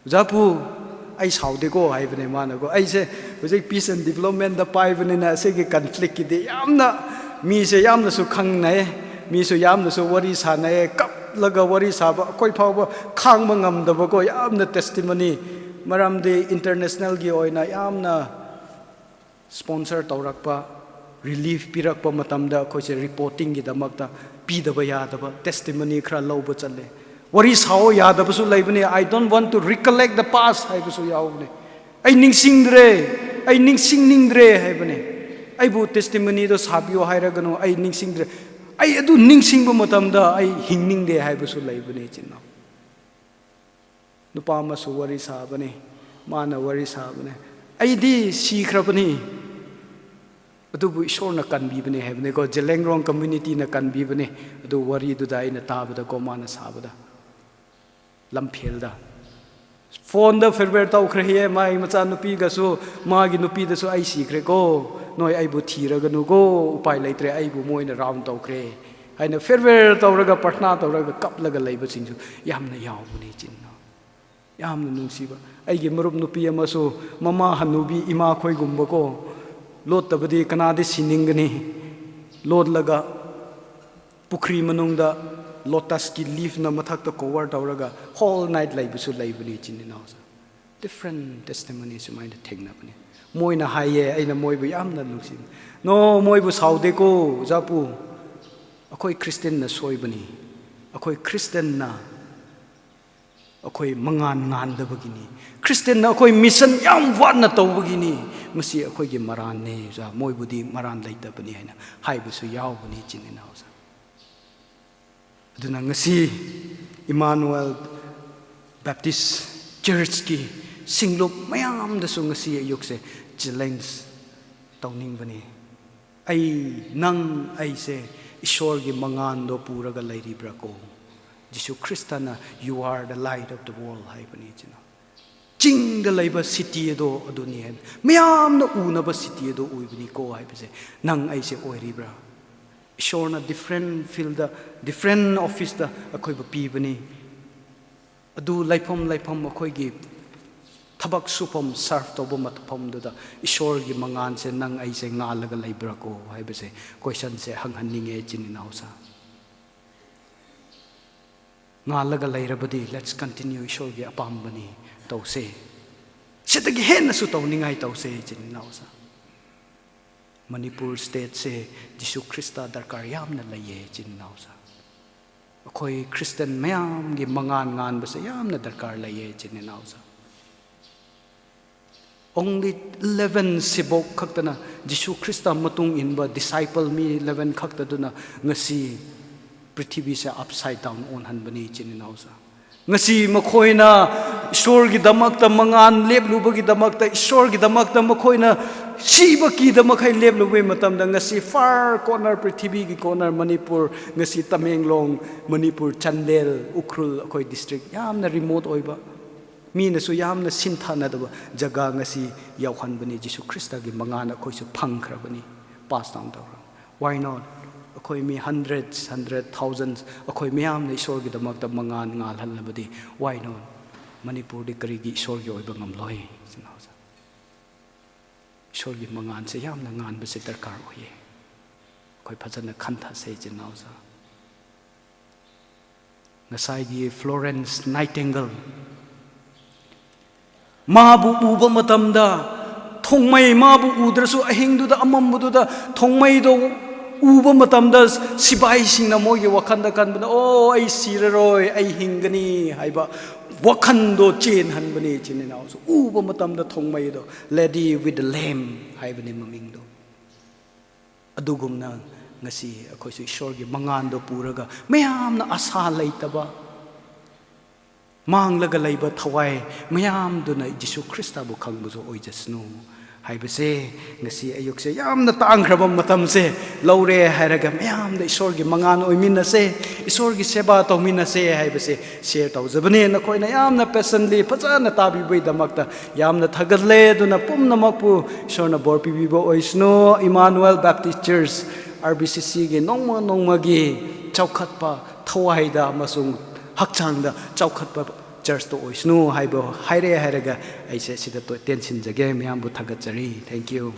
ꯑꯣꯖꯥꯄꯨ, ꯑꯩ ꯁꯥꯎꯗꯦꯀꯣ ꯍꯥꯏꯕꯅꯦ ꯃꯥꯅꯀꯣ꯫ ꯑꯩꯁꯦ ꯍꯧꯖꯤꯛ ꯄꯤꯁ ꯑꯦꯟ ꯗꯤꯕꯂꯞꯃꯦꯟꯗ ꯄꯥꯏꯕꯅꯤꯅ ꯑꯁꯤꯒꯤ ꯀꯟꯐ꯭ꯂꯤꯛꯀꯤꯗꯤ ꯌꯥꯝꯅ, ꯃꯤꯁꯦ ꯌꯥꯝꯅꯁꯨ ꯈꯪꯅꯩ, ꯃꯤꯁꯨ ꯌꯥꯝꯅꯁꯨ ꯋꯥꯔꯤ ꯁꯥꯟꯅꯩ, ꯀꯞꯂꯒ ꯋꯥꯔꯤ ꯁꯥꯕ, ꯑꯩꯈꯣꯏ ꯐꯥꯎꯕ ꯈꯥꯡꯕ ꯉꯝꯗꯕꯀꯣ, ꯌꯥꯝꯅ ꯇꯦꯁꯇꯤꯃꯣꯅꯤ꯫ ꯃꯔꯝꯗꯤ ꯏꯟꯇꯔꯅꯦꯁꯅꯦꯜꯒꯤ ꯑꯣꯏꯅ ꯌꯥꯝꯅ ꯁ꯭ꯄꯣꯟꯁꯔ ꯇꯧꯔꯛꯄ, ꯔꯤꯂꯤꯐ ꯄꯤꯔꯛꯄ ꯃꯇꯝꯗ ꯑꯩꯈꯣꯏꯁꯦ ꯔꯤꯄꯣꯔꯇꯤꯡꯒꯤꯗꯃꯛꯇ ꯄꯤꯗꯕ ꯌꯥꯗꯕ, ꯇꯦꯁꯇꯤꯃꯣꯅꯤ ꯈꯔ ꯂꯧꯕ ꯆꯠꯂꯦ꯫ ꯋꯥꯔꯤ ꯁꯥꯑꯣ ꯌꯥꯗꯕꯁꯨ ꯂꯩꯕꯅꯦ, "I don't want to recollect the past" ꯍꯥꯏꯕꯁꯨ ꯌꯥꯎꯕꯅꯦ꯫ "ꯑꯩ ꯅꯤꯡꯁꯤꯡꯗ꯭ꯔꯦ, ꯑꯩ ꯅꯤꯡꯁꯤꯡꯅꯤꯡꯗ꯭ꯔꯦ" ꯍꯥꯏꯕꯅꯦ꯫ "ꯑꯩꯕꯨ ꯇꯦꯁꯇꯤꯃꯣꯅꯤꯗꯣ ꯁꯥꯕꯤꯌꯣ ꯍꯥꯏꯔꯒꯅꯨ, ꯑꯩ ꯅꯤꯡꯁꯤꯡꯗ꯭ꯔꯦ꯫ ꯑꯩ ꯑꯗꯨ ꯅꯤꯡꯁꯤꯡꯕ ꯃꯇꯝꯗ ꯑꯩ ꯍꯤꯡꯅꯤꯡꯗꯦ" ꯍꯥꯏꯕꯁꯨ ꯂꯩꯕꯅꯦ, ꯏꯆꯤꯟ ꯏꯅꯥꯎ꯫ ꯅꯨꯄꯥ ꯑꯃꯁꯨ ꯋꯥꯔꯤ ꯁꯥꯕꯅꯤ, ꯃꯥꯅ ꯋꯥꯔꯤ ꯁꯥꯕꯅꯦ, "ꯑꯩꯗꯤ ꯁꯤꯈ꯭ꯔꯕꯅꯤ, ꯑꯗꯨꯕꯨ ꯏꯁꯣꯔꯅ ꯀꯟꯕꯤꯕꯅꯦ" ꯍꯥꯏꯕꯅꯦꯀꯣ, ꯖꯦꯂꯦꯡꯔꯣꯡ ꯀꯝꯃ꯭ꯌꯨꯅꯤꯇꯤꯅ ꯀꯟꯕꯤꯕꯅꯦ꯫ ꯑꯗꯨ ꯋꯥꯔꯤꯗꯨꯗ ꯑꯩꯅ ꯇꯥꯕꯗꯀꯣ, ꯃꯥꯅ ꯁꯥꯕꯗ, ꯂꯝꯐꯦꯜꯗ ꯐꯣꯟꯗ ꯐꯦꯔꯋꯦꯜ ꯇꯧꯈ꯭ꯔꯦ ꯍꯦ, ꯃꯥꯒꯤ ꯃꯆꯥꯅꯨꯄꯤꯒꯁꯨ, ꯃꯥꯒꯤ ꯅꯨꯄꯤꯗꯁꯨ, "ꯑꯩ ꯁꯤꯈ꯭ꯔꯦꯀꯣ, ꯅꯣꯏ ꯑꯩꯕꯨ ꯊꯤꯔꯒꯅꯨꯀꯣ, ꯎꯄꯥꯏ ꯂꯩꯇ꯭ꯔꯦ, ꯑꯩꯕꯨ ꯃꯣꯏꯅ ꯔꯥꯎꯟ ꯇꯧꯈ꯭ꯔꯦ" ꯍꯥꯏꯅ ꯐꯦꯔꯋꯦꯜ ꯇꯧꯔꯒ, ꯄ꯭ꯔꯊꯅꯥ ꯇꯧꯔꯒ ꯀꯞꯂꯒ ꯂꯩꯕꯁꯤꯡꯁꯨ ꯌꯥꯝꯅ ꯌꯥꯎꯕꯅꯦ, ꯏꯆꯤꯟ ꯏꯅꯥꯎ꯫ ꯌꯥꯝꯅ ꯅꯨꯡꯁꯤꯕ꯫ ꯑꯩꯒꯤ ꯃꯔꯨꯞ ꯅꯨꯄꯤ ꯑꯃꯁꯨ, ꯃꯃꯥ ꯍꯅꯨꯕꯤ ꯏꯃꯥꯈꯣꯏꯒꯨꯝꯕꯀꯣ, ꯂꯣꯠꯇꯕꯗꯤ ꯀꯅꯥꯗꯤ ꯁꯤꯅꯤꯡꯒꯅꯤ? ꯂꯣꯠꯂꯒ ꯄꯨꯈ꯭ꯔꯤ ꯃꯅꯨꯡꯗ ꯂꯣꯇꯁꯀꯤ ꯂꯤꯐꯅ ꯃꯊꯛꯇ ꯀꯣꯚꯔ ꯇꯧꯔꯒ ꯍꯣꯜ ꯅꯥꯏꯠ ꯂꯩꯕꯁꯨ ꯂꯩꯕꯅꯤ, ꯏꯆꯤꯟ ꯏꯅꯥꯎꯁꯦ꯫ ꯗꯤꯐ꯭ꯔꯦꯟ ꯇꯦꯁꯇꯤꯃꯣꯅꯤ ꯁꯨꯃꯥꯏꯅ ꯊꯦꯡꯅꯕꯅꯤ꯫ ꯃꯣꯏꯅ ꯍꯥꯏꯌꯦ, ꯑꯩꯅ ꯃꯣꯏꯕꯨ ꯌꯥꯝꯅ ꯅꯨꯡꯁꯤ꯫ "No, ꯃꯣꯏꯕꯨ ꯁꯥꯎꯗꯦꯀꯣ, ꯑꯣꯖꯥꯄꯨ꯫ ꯑꯩꯈꯣꯏ ꯈ꯭ꯔꯤꯁꯇꯤꯌꯟꯅ ꯁꯣꯏꯕꯅꯤ꯫ ꯑꯩꯈꯣꯏ ꯈ꯭ꯔꯤꯁꯇꯤꯌꯟꯅ ꯑꯩꯈꯣꯏ ꯃꯉꯥꯟ ꯉꯥꯟꯗꯕꯒꯤꯅꯤ꯫ ꯈ꯭ꯔꯤꯁꯇꯤꯌꯟꯅ ꯑꯩꯈꯣꯏ ꯃꯤꯁꯟ ꯌꯥꯝ ꯋꯥꯅ ꯇꯧꯕꯒꯤꯅꯤ꯫ ꯃꯁꯤ ꯑꯩꯈꯣꯏꯒꯤ ꯃꯔꯥꯟꯅꯦ, ꯑꯣꯖꯥ꯫ ꯃꯣꯏꯕꯨꯗꯤ ꯃꯔꯥꯟ ꯂꯩꯇꯕꯅꯤ" ꯍꯥꯏꯅ ꯍꯥꯏꯕꯁꯨ ꯌꯥꯎꯕꯅꯤ, ꯏꯆꯤꯟ ꯏꯅꯥꯎꯁꯦ꯫ ꯑꯗꯨꯅ ꯉꯁꯤ ꯏꯃꯥꯅꯨꯑꯦꯜ ꯕꯦꯞꯇꯤꯁ ꯆꯔꯆꯀꯤ ꯁꯤꯡꯂꯨꯞ ꯃꯌꯥꯝꯗꯁꯨ ꯉꯁꯤ ꯑꯌꯨꯛꯁꯦ ꯆꯦꯂꯦꯟꯖ ꯇꯧꯅꯤꯡꯕꯅꯤ꯫ ꯑꯩ, ꯅꯪ, ꯑꯩꯁꯦ ꯏꯁꯣꯔꯒꯤ ꯃꯉꯥꯟꯗꯣ ꯄꯨꯔꯒ ꯂꯩꯔꯤꯕ꯭ꯔꯥ ꯀꯣ? ꯖꯤꯁꯨ ꯈ꯭ꯔꯤꯁꯇꯅ, "You are the light of the world" ꯍꯥꯏꯕꯅꯤ, ꯏꯆꯤꯟ ꯏꯅꯥꯎ꯫ ꯆꯤꯡꯗ ꯂꯩꯕ city ꯑꯗꯣ ꯑꯗꯨꯅꯤ ꯍꯥꯏꯅ, ꯃꯌꯥꯝꯅ ꯎꯅꯕ city ꯑꯗꯣ ꯑꯣꯏꯕꯅꯤꯀꯣ ꯍꯥꯏꯕꯁꯦ ꯅꯪ ꯑꯩꯁꯦ ꯑꯣꯏꯔꯤꯕ꯭ꯔꯥ? ꯏꯁꯣꯔꯅ different fieldꯗ, different officeꯇ ꯑꯩꯈꯣꯏꯕꯨ ꯄꯤꯕꯅꯤ꯫ ꯑꯗꯨ ꯂꯩꯐꯝ ꯂꯩꯐꯝ ꯑꯩꯈꯣꯏꯒꯤ ꯊꯕꯛ ꯁꯨꯐꯝ, serve ꯇꯧꯕ ꯃꯐꯝꯗꯨꯗ ꯏꯁꯣꯔꯒꯤ ꯃꯉꯥꯜꯁꯦ ꯅꯪ ꯑꯩꯁꯦ ꯉꯥꯜꯂꯒ ꯂꯩꯕ꯭ꯔꯥꯀꯣ ꯍꯥꯏꯕꯁꯦ questionꯁꯦ ꯍꯪꯍꯟꯅꯤꯡꯉꯦ ꯏꯆꯤꯟ ꯏꯅꯥꯎꯁꯥ꯫ ꯉꯥꯜꯂꯒ ꯂꯩꯔꯕꯗꯤ let's continue, ꯏꯁꯣꯔꯒꯤ ꯑꯄꯥꯝꯕꯅꯤ, ꯇꯧꯁꯦ꯫ ꯁꯤꯗꯒꯤ ꯍꯦꯟꯅꯁꯨ ꯇꯧꯅꯤꯡꯉꯥꯏ ꯇꯧꯁꯦ ꯏꯆꯤꯟ ꯏꯅꯥꯎꯁꯥ꯫ ꯃꯅꯤꯄꯨꯔ stateꯁꯦ ꯖꯤꯁꯨ ꯈ꯭ꯔꯤꯁꯇ ꯗꯔꯀꯥꯔ ꯌꯥꯝꯅ ꯂꯩꯌꯦ ꯏꯆꯤꯟ ꯏꯅꯥꯎꯁꯥ꯫ ꯑꯩꯈꯣꯏ Christian ꯃꯌꯥꯝꯒꯤ ꯃꯉꯥꯜ ꯉꯥꯟꯕꯁꯦ ꯌꯥꯝꯅ ꯗꯔꯀꯥꯔ ꯂꯩꯌꯦ ꯏꯆꯤꯟ ꯏꯅꯥꯎꯁꯥ꯫ Only eleven ꯁꯤꯕꯣꯛ ꯈꯛꯇꯅ, ꯖꯤꯁꯨ ꯈ꯭ꯔꯤꯁꯇ ꯃꯇꯨꯡ ꯏꯟꯕ disciple ꯃꯤ eleven ꯈꯛꯇꯗꯨꯅ ꯉꯁꯤ ꯄ꯭ꯔꯤꯊꯤꯕꯤꯁꯦ upside down ꯑꯣꯟꯍꯟꯕꯅꯤ ꯏꯆꯤꯟ ꯏꯅꯥꯎꯁꯥ꯫ ꯉꯁꯤ ꯃꯈꯣꯏꯅ ꯏꯁꯣꯔꯒꯤꯗꯃꯛꯇ ꯃꯉꯥꯜ ꯂꯦꯞꯂꯨꯕꯒꯤꯗꯃꯛꯇ, ꯏꯁꯣꯔꯒꯤꯗꯃꯛꯇ ꯃꯈꯣꯏꯅ ꯁꯤꯕ ꯀꯤꯗ ꯃꯈꯩ ꯂꯦꯞꯂꯨꯕꯒꯤ ꯃꯇꯝꯗ ꯉꯁꯤ far corner, ꯄ꯭ꯔꯤꯊꯤꯕꯤꯒꯤ corner ꯃꯅꯤꯄꯨꯔ, ꯉꯁꯤ ꯇꯃꯦꯡꯂꯣꯡ, ꯃꯅꯤꯄꯨꯔ, ꯆꯥꯟꯗꯦꯜ, ꯎꯈ꯭ꯔꯨꯜ, ꯑꯩꯈꯣꯏ district ꯌꯥꯝꯅ remote ꯑꯣꯏꯕ, ꯃꯤꯅꯁꯨ ꯌꯥꯝꯅ ꯁꯤꯟꯊꯥꯅꯗꯕ ꯖꯒꯥ ꯉꯁꯤ ꯌꯧꯍꯟꯕꯅꯤ꯫ ꯖꯤꯁꯨ ꯈ꯭ꯔꯤꯁꯇꯒꯤ ꯃꯉꯥꯜ ꯑꯩꯈꯣꯏꯁꯨ ꯐꯪꯈ꯭ꯔꯕꯅꯤ, pass down ꯇꯧꯈ꯭ꯔꯕꯅꯤ꯫ Why not? ꯑꯩꯈꯣꯏ ꯃꯤ hundreds, hundred thousands, ꯑꯩꯈꯣꯏ ꯃꯌꯥꯝꯅ ꯏꯁꯣꯔꯒꯤꯗꯃꯛꯇ ꯃꯉꯥꯜ ꯉꯥꯜꯍꯜꯂꯕꯗꯤ, why not? ꯃꯅꯤꯄꯨꯔꯗꯤ ꯀꯔꯤꯒꯤ ꯏꯁꯣꯔꯒꯤ ꯑꯣꯏꯕ ꯉꯝꯂꯣꯏ? ꯏꯆꯤꯟ ꯏꯅꯥꯎꯁꯥ, ꯏꯁꯣꯔꯒꯤ ꯃꯉꯥꯜꯁꯦ ꯌꯥꯝꯅ ꯉꯥꯟꯕꯁꯦ ꯗꯔꯀꯥꯔ ꯑꯣꯏꯌꯦ꯫ ꯑꯩꯈꯣꯏ ꯐꯖꯅ ꯈꯟꯊꯁꯦ ꯏꯆꯤꯟ ꯏꯅꯥꯎꯁꯥ꯫ ꯉꯁꯥꯏꯒꯤ Florence Nightingale, ꯃꯥꯕꯨ ꯎꯕ ꯃꯇꯝꯗ, ꯊꯣꯡꯃꯩ, ꯃꯥꯕꯨ ꯎꯗ꯭ꯔꯁꯨ ꯑꯍꯤꯡꯗꯨꯗ ꯑꯃꯝꯕꯗꯨꯗ ꯊꯣꯡꯃꯩꯗꯣ ꯎꯕ ꯃꯇꯝꯗ, ꯁꯤꯕꯥꯏꯁꯤꯡꯅ ꯃꯣꯏꯒꯤ ꯋꯥꯈꯜꯗ ꯈꯟꯕꯗ, "ꯑꯣ, ꯑꯩ ꯁꯤꯔꯔꯣꯏ, ꯑꯩ ꯍꯤꯡꯒꯅꯤ" ꯍꯥꯏꯕ ꯋꯥꯈꯜꯗꯣ ꯆꯦꯟꯍꯟꯕꯅꯤ ꯏꯆꯤꯟ ꯏꯅꯥꯎꯁꯨ꯫ ꯎꯕ ꯃꯇꯝꯗ ꯊꯣꯡꯃꯩꯗꯣ, Lady with the Lamp ꯍꯥꯏꯕꯅꯤ ꯃꯃꯤꯡꯗꯣ꯫ ꯑꯗꯨꯒꯨꯝꯅ ꯉꯁꯤ ꯑꯩꯈꯣꯏꯁꯨ ꯏꯁꯣꯔꯒꯤ ꯃꯉꯥꯜꯗꯣ ꯄꯨꯔꯒ ꯃꯌꯥꯝꯅ ꯑꯁꯥ ꯂꯩꯇꯕ, ꯃꯥꯡꯂꯒ ꯂꯩꯕ ꯊꯋꯥꯏ ꯃꯌꯥꯝꯗꯨꯅ ꯖꯤꯁꯨ ꯈ꯭ꯔꯤꯁꯇꯕꯨ ꯈꯪꯕꯁꯨ ꯑꯣꯏꯖꯁꯅꯨ ꯍꯥꯏꯕꯁꯦ, ꯉꯁꯤ ꯑꯌꯨꯛꯁꯦ ꯌꯥꯝꯅ ꯇꯥꯡꯈ꯭ꯔꯕ ꯃꯇꯝꯁꯦ ꯂꯧꯔꯦ ꯍꯥꯏꯔꯒ ꯃꯌꯥꯝꯗ ꯏꯁꯣꯔꯒꯤ ꯃꯉꯥꯜ ꯑꯣꯏꯃꯤꯟꯅꯁꯦ, ꯏꯁꯣꯔꯒꯤ ꯁꯦꯕꯥ ꯇꯧꯃꯤꯟꯅꯁꯦ ꯍꯥꯏꯕꯁꯦ ꯁꯤꯌꯔ ꯇꯧꯖꯕꯅꯦ꯫ ꯅꯈꯣꯏꯅ ꯌꯥꯝꯅ ꯄꯦꯁꯟꯂꯤ ꯐꯖꯅ ꯇꯥꯕꯤꯕꯒꯤꯗꯃꯛꯇ ꯌꯥꯝꯅ ꯊꯥꯒꯠꯂꯦ꯫ ꯑꯗꯨꯅ ꯄꯨꯝꯅꯃꯛꯄꯨ ꯏꯁꯣꯔꯅ ꯕꯣꯔ ꯄꯤꯕꯤꯕ ꯑꯣꯏꯁꯅꯨ꯫ ꯏꯃꯥꯅꯨꯑꯦꯜ ꯕꯦꯞꯇꯤꯁ ꯆꯔꯆ, ꯑꯥꯔ ꯕꯤ ꯁꯤ ꯁꯤꯒꯤ ꯅꯣꯡꯃ ꯅꯣꯡꯃꯒꯤ ꯆꯥꯎꯈꯠꯄ, ꯊꯋꯥꯏꯗ ꯑꯃꯁꯨꯡ ꯍꯛꯆꯥꯡꯗ ꯆꯥꯎꯈꯠꯄ ꯆꯔꯆꯇ ꯑꯣꯏꯁꯅꯨ ꯍꯥꯏꯕ ꯍꯥꯏꯔꯦ ꯍꯥꯏꯔꯒ ꯑꯩꯁꯦ ꯁꯤꯗ ꯇꯣ-, ꯇꯦꯟꯁꯤꯟꯖꯒꯦ꯫ ꯃꯌꯥꯝꯕꯨ ꯊꯥꯒꯠꯆꯔꯤ꯫ Thank you꯫